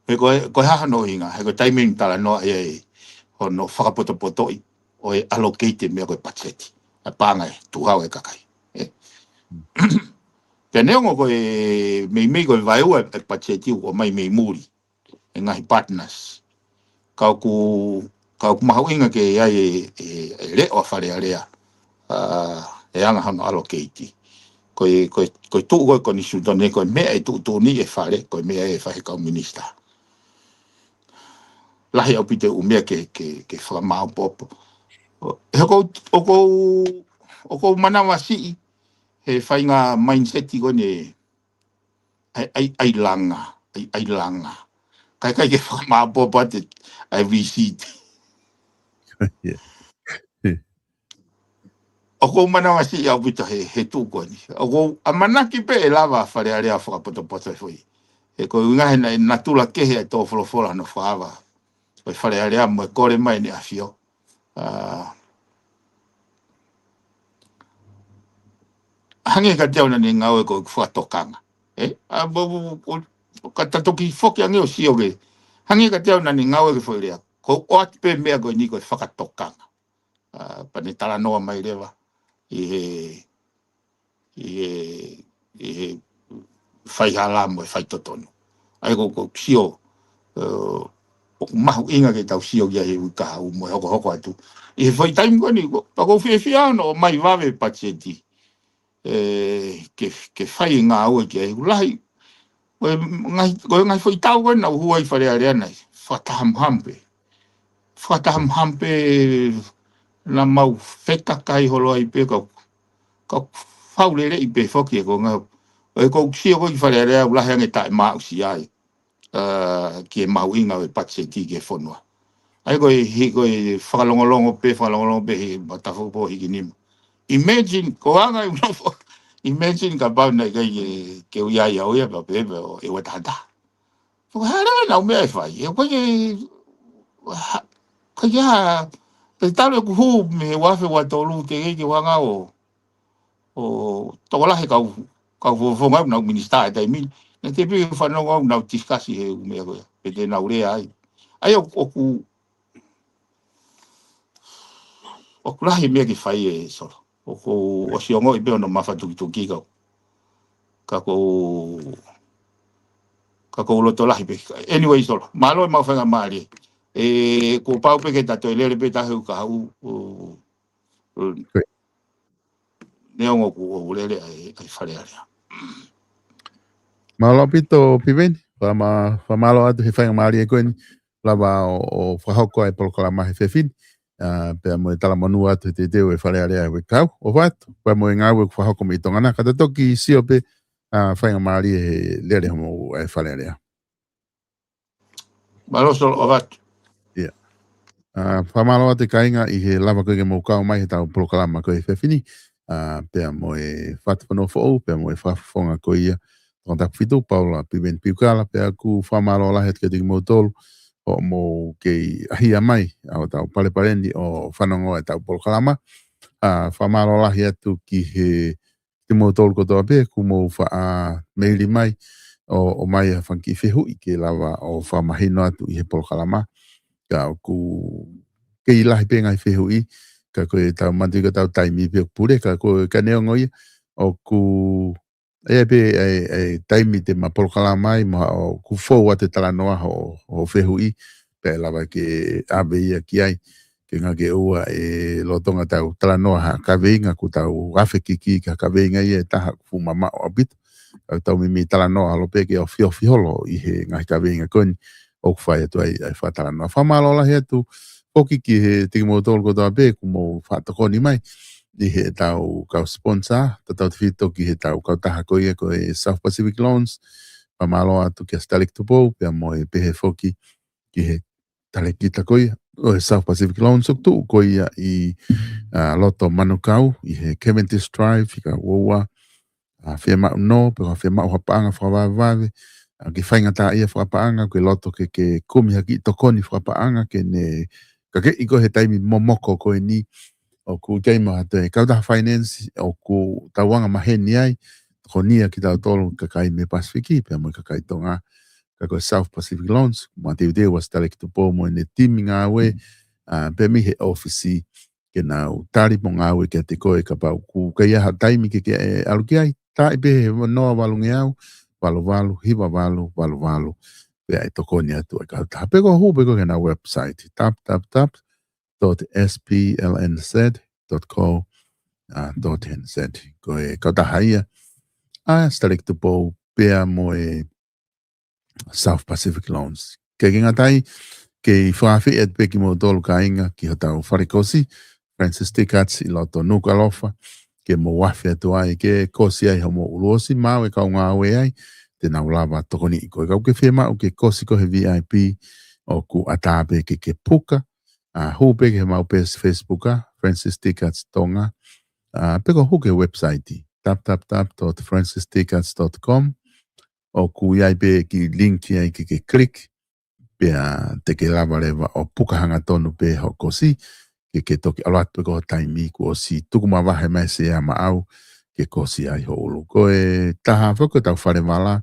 he ko e, ko e hā hono ʻuhinga, he ko e taimi ʻeni talanoa ʻi ai hono fakapotopotoʻi ʻo e allocate meʻa ko e patiseti. ʻA e paʻanga ʻe tuʻu hau e kakai. Ē. Pea neongo ko e meimei ko e vaeua e patiseti ʻoku ʻomai mei muli ʻe ngaahi partners. Ka ʻoku, ka ʻoku mahuʻinga ke ʻi ai e, e, e leʻo ʻa Fale Alea, ʻa, ʻe anga hono allocate. Ko e, ko e, ko e tuʻu ko e konisitūtone, ko e meʻa ʻe tuʻutuʻuni ʻe Fale, ko e meʻa ʻe fai ʻe he kau minisitā. Lahi ʻaupito e ʻū meʻa ke, ke, ke fakamāʻopoʻopo. He ʻoku ou, ʻoku ou, ʻoku ou manavasiʻi he faʻahinga mindset ko eni ʻa e, ʻa e, ʻa e langa, ʻa e, ʻa e langa. Kae ʻikai ke fakamāʻopoʻopo atu ʻa e receipt. Yeah. ʻOku ou manavasiʻi ʻaupito he, he tuʻu ko eni. ʻOku ou ʻamanaki pē ʻe lava Fale Alea fakapotopoto e foʻi. He ko e ʻuhinga he naʻe natula kehe ʻa e tō folofola hono fakaava ʻo e Fale Alea mo e kole mai ʻEne ʻAfio. ʻA, hangē kiate au naʻa ne ngāue ko e fakatokanga. Ē? ʻA, bo, bo, bo, ka ta toki foki ange ʻo sio ke. Hangē kiate au naʻa ne ngāue ko e foʻi lea. Ko e ʻoatu pē meʻa ko eni ko e fakatokanga. ʻA, pea ne talanoa mai leva ʻi he, ʻi he, ʻi he faihala mo e faitotonu. ʻA ia ko, ko e sio, ē, ʻoku mahuʻinga ke tau sio ki ai he uike kahaʻu mo e hokohoko atu. ʻI he foʻi taimi ko eni, ko, pea ʻoku ou fiefia hono ʻomai vave e patiseti, ē, ke, ke fai e ngāue ki ai. ʻOku lahi, ko e ngaahi, ko e ngaahi foʻi taʻu ko ē naʻa ku hū ai Fale Alea naʻe fakatahamuhamu pē. Fakatahamuhamu pē naʻa mau fetakai holo ai pē ka, ka fau lelei pē foki e ko e ngaahi. ʻOku ou sio ko ē ki Fale Alea ʻoku lahi ange taʻemaʻusia ai, ā, ki he mahuʻinga ʻo e patiseti ki he fonua. ʻA ia ko e hi-, ko e fakalongolongo pē, fakalongolongo pē he matafo po hiki nima. Imagine, ko anga i nofo. Imagine kapau naʻe ʻikai ke, ke u ʻi ai au ia pea pehē pē ʻe ua tahataha. Ko e hā leva ʻenau meʻa ʻe fai? ʻE ʻikai ke, ha, ʻikai ke ha, ʻe talu ʻeku hū mei he ua afe ua tolu teʻeki ke u hanga ʻo, ʻo tokolahi e kau, kau fofonga ʻenau minisitā he taimi ni. Naʻe teʻeki ke fanongo au ʻenau discuss he ʻū meʻa ko ia. Pe te nau lea ai. ʻA ia ʻoku, ʻoku lahi e meʻa ke fai ʻe Solo. ʻOku ou ʻosi ongoʻi pē hono mafatukituki kau. Ka ʻoku ou, ka ʻoku ou loto lahi pē. Anyway, Solo. Mālō e mau faingamālie. ʻE, kuo pau pē ke ta toe lele pē tahi ʻo ka hau, ʻo, ʻo, Great. Neongo ʻoku ou lele ʻa e, ʻa e Fale Alea. Mālō ʻaupito, Piveni. Fakamā-, fakamālō atu he faingamālie ko eni. Lava ʻo, ʻo fakahoko ʻa e polokalama he efiafi ni. ʻA, pea mo e talamonū atu he teuteu ʻa e Fale Alea ʻo e kau. ʻOfa atu. Pea mo e ngāue ʻoku fakahoko mei Tonga na. Ka ta toki sio pē, ʻa, faingamālie he lele hoʻomou ʻa e Fale Alea. Mālō Solo, ʻofa atu. ʻIa. ʻA, fakamālō atu e kāinga ʻi he lava ko ē ke mou kau mai he ʻetau polokalama ko ē he efiafi ni. ʻA, pea mo e Fatufonua Foʻou, pea mo e fakafofonga ko ia Tongatapu fitu, Paula Piveni Piukala, pea ʻoku fakamālō lahi atu kiate kimoutolu hoʻomou kei ʻaʻahi mai ʻa hotau palepale ni ʻo fanongo ʻetau polokalama. ʻA, fakamālō lahi atu ki he kimoutolu kotoa pē ʻoku mou faʻa meili mai ʻo, ʻomai ha fanga kiʻi fehuʻi ke lava ʻo fakamahino atu ʻi he polokalama. Ka ʻoku kei lahi pē ngaahi fehuʻi, ka ko ʻetau manatuʻi ko ʻetau taimi pē ʻoku pule, ka ko e ka neongo ia, ʻoku ʻi ai pē ʻa e, ʻa e taimi te ma polokalama ai, mo haʻo ʻoku fou atu e talanoa hoʻo, hoʻo fehuʻi, pea ʻe lava ke ʻave ia ki ai. Ke ngā ke ua ʻe lolotonga ʻetau talanoa ha kaveinga ʻoku tau afe kiki ki ha kaveinga ia ʻe taha ʻoku fuʻu mamaʻo ʻaupito. Ka tau meimei talanoa holo pē ke ofiofi holo ʻi he ngaahi kaveinga ko eni ʻoku fai atu ai ʻa e fakatalanoa. Fakamālō lahi atu foki ki he kimoutolu kotoa pē ʻoku mou faʻa tokoni mai ʻi heʻetau kau sponsor, tautautefito ki heʻetau kautaha ko ia ko e South Pacific Loans. Fakamālō atu kia Sitaleki Tupou, pea mo e pehē foki ki he talēkita ko ia ʻo e South Pacific Loans ʻoku tuʻu ko ia ʻi, ʻa, loto Manukau, ʻi he Cavendish Drive, fika ua ua, ʻa, fiemaʻu nō, pe ko ha fiemaʻu ha paʻanga fakavavevave, ʻa, ke faingataʻaʻia fakapaʻanga, ke loto ke, ke kumi ha kiʻi tokoni fakapaʻanga, ke ne, ka ke ʻi ko he taimi momoko ko eni, ʻoku ʻikai mo ha toe kautaha finance, ʻoku tau anga maheni ai, tokonia kitautolu kakai mei Pasifiki, pea mo e kakai Tonga, ka ko e South Pacific Loans, mateuteu ʻa Sitaleki Tupou mo ʻene timi ngāue, ʻa, pea mei he ʻōfisi, ke nau tali mo ngāue kiate koe kapau ʻoku ʻikai ha taimi ke ke ʻalu ki ai, taaʻi pē he noa valungeau, valu valu, hiva valu, valu valu, pea ʻe tokoni atu ʻa e kautaha. Pe ko e hū pē ko ē ki heʻenau website, tap, tap, tap, dot S P L N Z dot co, ʻa, dot N Z. Ko e kautaha ia ʻa Sitaleki Tupou pea mo e South Pacific Loans. Ke ke ngata ai, kei fakaafeʻi atu pē kimoutolu kāinga ki hotau fale kosi, Francis Tickets ʻi loto Nukuʻalofa, ke mou afe atu ai ke kosi ai hoʻomou ʻuluʻosi, maʻu e kau ngāue ai, te nau lava tokoniʻi koe. Ka ʻoku ke fiemaʻu ke kosi koe he V I P, ʻoku ʻatā pē ke ke puka, ʻa, hū pē ki heʻemau peesi Facebook ʻa Francis Tickets Tonga, ʻa, pe ko e hū ki he website, tap tap tap dot francis tickets dot com, ʻoku ʻi ai pē kiʻi link ai ke ke click, pea te ke lava leva ʻo puka hangatonu pē hoʻo kosi, ke ke toki ʻalu atu pē ko e taimi kuo ʻosi tuku mavahe mai Sea maʻau, ke kosi ai ho ʻulu. Ko e taha foki ʻo ʻetau fale vala,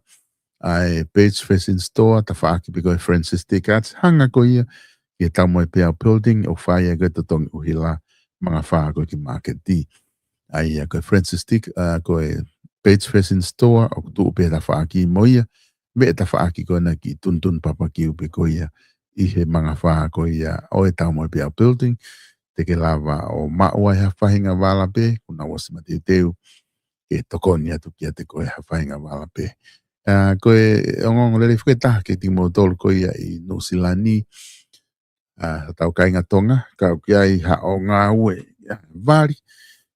ʻa e Page Fashion Store, tafaʻaki pē ko e Francis Tickets, hanga ko ia ki he Taumoepeau Building, ʻoku fai ai ko e totongi ʻuhila, Mangafā ko ē ki Māketi. ʻA ia ko e Francis Tick-, ʻa, ko e Page Fashion Store, ʻoku tuʻu pē tafaʻaki mo ia, meʻa tafaʻaki ko ena ki Tunutunu Papakiu pē ko ia, ʻi he Mangafā ko ia ʻo e Taumoepeau Building, te ke lava ʻo maʻu ai ha faʻahinga vala pē, kuo nau ʻosi mateuteu, ke tokoni atu kiate koe ha faʻahinga vala pē. ʻA, ko e ongoongo lelei foki ʻe taha kiate kimoutolu ko ia ʻi Nuʻusila ni, ʻa, hotau kāinga Tonga, ka ʻoku ʻi ai haʻo ngāue, ʻa, vali,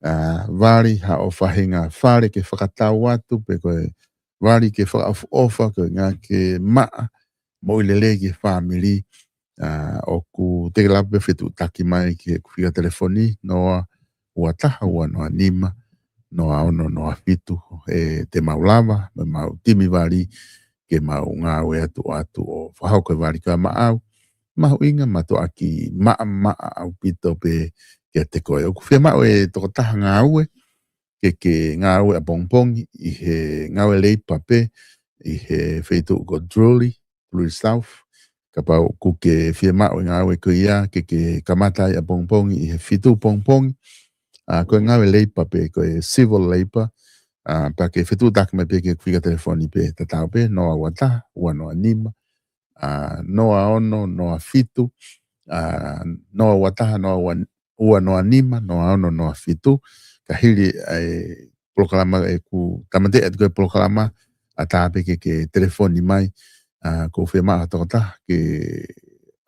ʻa, vali haʻo faʻahinga fale ke fakatau atu, pe ko e vali ke fakaʻofoʻofa, ko e ngā ke maʻa, moʻui lelei ki he fāmili, ʻa, ʻoku te ke lava pē fetuʻutaki mai ki heʻeku fika telefoni, noa ua taha ua noa nima, noa ono noa fitu, ʻe te mau lava, mo ʻemau timi vali, ke mau ngāue atu ʻo fakahoko e vali ko ia maʻau, mahuʻinga mo tuʻuaki maʻamaʻa ʻaupito pē kiate koe. ʻOku fiemaʻu e tokotaha ngāue, ke ke ngāue ʻapongipongi ʻi he ngāue leipa pē, ʻi he feituʻu ko Drury, Drury South. Kapau ʻoku ke fiemaʻu e ngāue ko ia, ke ke kamata ai ʻapongipongi ʻi he fitu pongipongi. ʻA, ko e ngāue leipa pē, ko e civil labour. ʻA, pea ke fetuʻutaki mai pē ki he fika telefoni pē tatau pē, noa ua taha, ua noa nima, ʻa, noa ono noa fitu, ʻa, noa ua taha, noa ua, ua noa nima, noa ono noa fitu, ka hili e polokalama ʻeku tāmateʻi atu ko e polokalama, ʻatā pē ke ke telefoni mai, ʻa, ʻoku fiemaʻu ha tokotaha ke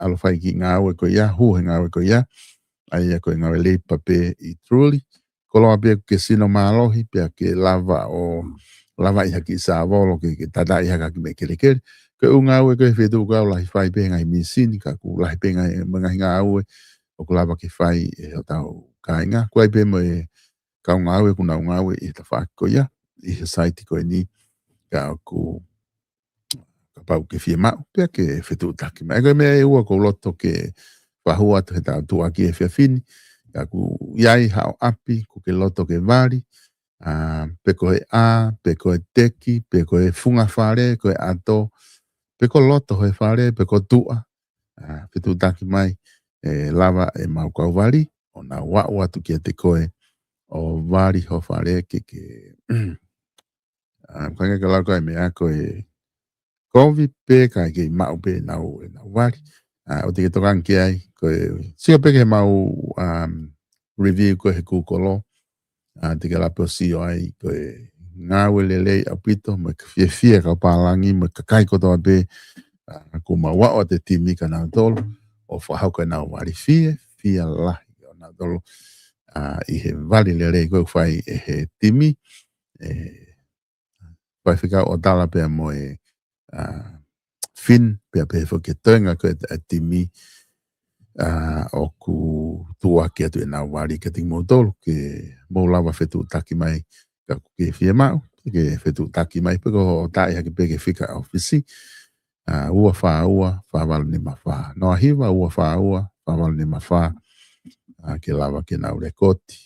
ʻalu ʻo fai e kiʻi ngāue ko ia, hū he ngāue ko ia, ʻa ia ko e ngāue leipa pē ʻi Drury, koloa pē ke sino mālohi, pea ke lava ʻo, lava ʻi ha kiʻi sāvolo ke, ke tataʻi ha kiʻi meʻa kelekele. Ko e ʻū ngāue ko ē he feituʻu ko ē ʻoku lahi fai pē he ngaahi mīsini, ka ʻoku lahi pē ngaahi, mo e ngaahi ngāue ʻoku lava ke fai ʻe hotau kāinga. ʻOku ʻi ai pē mo e kau ngāue ʻoku nau ngāue ʻi he tafaʻaki ko ia, ʻi he saiti ko eni, ka ʻoku kapau ʻoku ke fiemaʻu, pea ke fetuʻutaki mai. Ko e meʻa ʻe ua ʻoku ou loto ke fakahū atu heʻetau tuʻuaki he efiafi ni, ka ʻoku ʻi ai haʻo ʻapi, ʻoku ke loto ke vali, ʻa, pe ko e ʻā, pe ko e teki, pe ko e funga fale, ko e ʻato, pe ko e loto he fale, pe ko e tuʻa, ʻa, fetuʻutaki mai, ʻe lava ʻemau kau vali ʻo nau aʻu atu kiate koe ʻo vali ho fale ke ke, ʻa, ʻoku ʻikai ke lau ko e meʻa ko e kovi pē kae kei maʻu pē ʻenau, ʻenau vali. ʻA, ʻoua te ke tokanga ki ai, ko e sio pē ki heʻemau, um, review ko ē he Google, ʻa, te ke lava pē ʻo sio ai, ko e ngāue lelei ʻaupito, mo e fiefia kau pālangi, mo e kakai kotoa pē, ʻa, ʻoku mau aʻu atu e timi kia nautolu, ʻo fakahoko ʻenau vali, fiefia lahi ʻo nautolu, ʻa, ʻi he vali lelei ko ē ʻoku fai ʻe he timi, ʻe Faifekau ʻOtala pea mo e, ʻa, Finn, pea pehē foki ki he toenga ko ē ʻa e timi, ʻa, ʻoku tuʻuaki atu ʻenau vali kiate kimoutolu, ke mou lava fetuʻutaki mai, ka ʻoku ke fiemaʻu, ke fetuʻutaki mai, pe ko e taaʻi hake pē ki he fika ʻōfisi, ʻa, ua fā ua, fā valu nima fā. Noa hiva, ua fā ua, fā valu nima fā, ʻa, ke lava ke nau lekooti,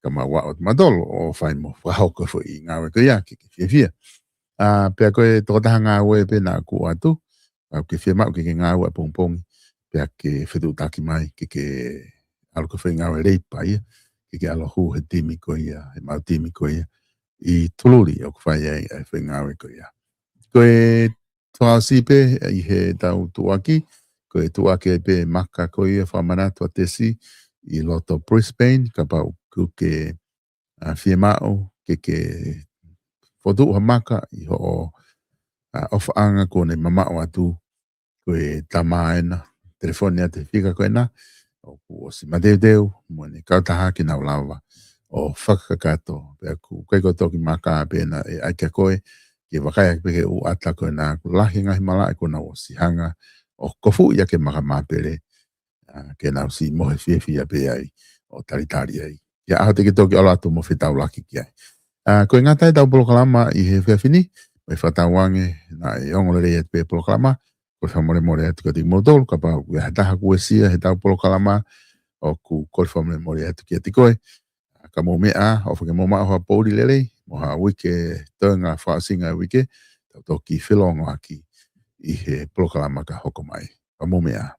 ka mau aʻu atu mautolu ʻo fai mo fakahoko e foʻi ngāue ko ia ke, ke fiefia. ʻA, pea ko e tokotaha ngāue pē naʻa ku ʻoatu, ʻa, ʻoku ke fiemaʻu ke ke ngāue ʻapongipongi, pea ke fetuʻutaki mai, ke ke ʻalu ki he foʻi ngāue leipa ia, ke ke ʻalu ʻo hū he timi ko ia, heʻemau timi ko ia, ʻi Drury ʻoku fai ai ʻa e foʻi ngāue ko ia. Ko e fakaʻosi pē ʻi heʻetau tuʻuaki, ko e tuʻuaki ai pē maka ko ia fakamanatu ʻa Tesi ʻi loto Brisbane, kapau ʻoku ke, ʻa, fiemaʻu ke ke fokotuʻu ha maka ʻi hoʻo, ʻa, ʻofaʻanga kuo ne mamaʻo atu, ko e tama ena, telefoni atu he fika ko ena, ʻoku ʻosi mateuteu mo ʻene kautaha ke nau lava ʻo fakakakato, pea ʻoku ʻikai ko e toki maka pē ena ʻe ʻai kia koe, ke vakai ake pē ki he ʻū ʻata ko ena, ʻoku lahi e ngaahi malaʻe kuo nau ʻosi hanga ʻo kofuʻi ʻaki e maka māpele, ʻa, ke nau siʻi mohe fiefia pē ai ʻo talitali ai ki he ʻaho te ke toki ʻalu atu mo fetaulaki ki ai. ʻA, ko e ngata ai ʻetau polokalama ʻi he efiafi ni, mo e fakatauange naʻe ongo lelei atu pē polokalama, kole fakamolemole atu kiate kimoutolu, kapau ʻoku ʻi ai ha taha kuo uesia heʻetau polokalama, ʻoku kole fakamolemole atu kiate koe. ʻA, ka mou meʻa ā, ʻofa ke mou maʻu ha poʻuli lelei, mo ha uike toenga fakaʻosinga e uike, tau toki felōngoaki ʻi he polokalama ka hoko mai. Ka mou meʻa ā.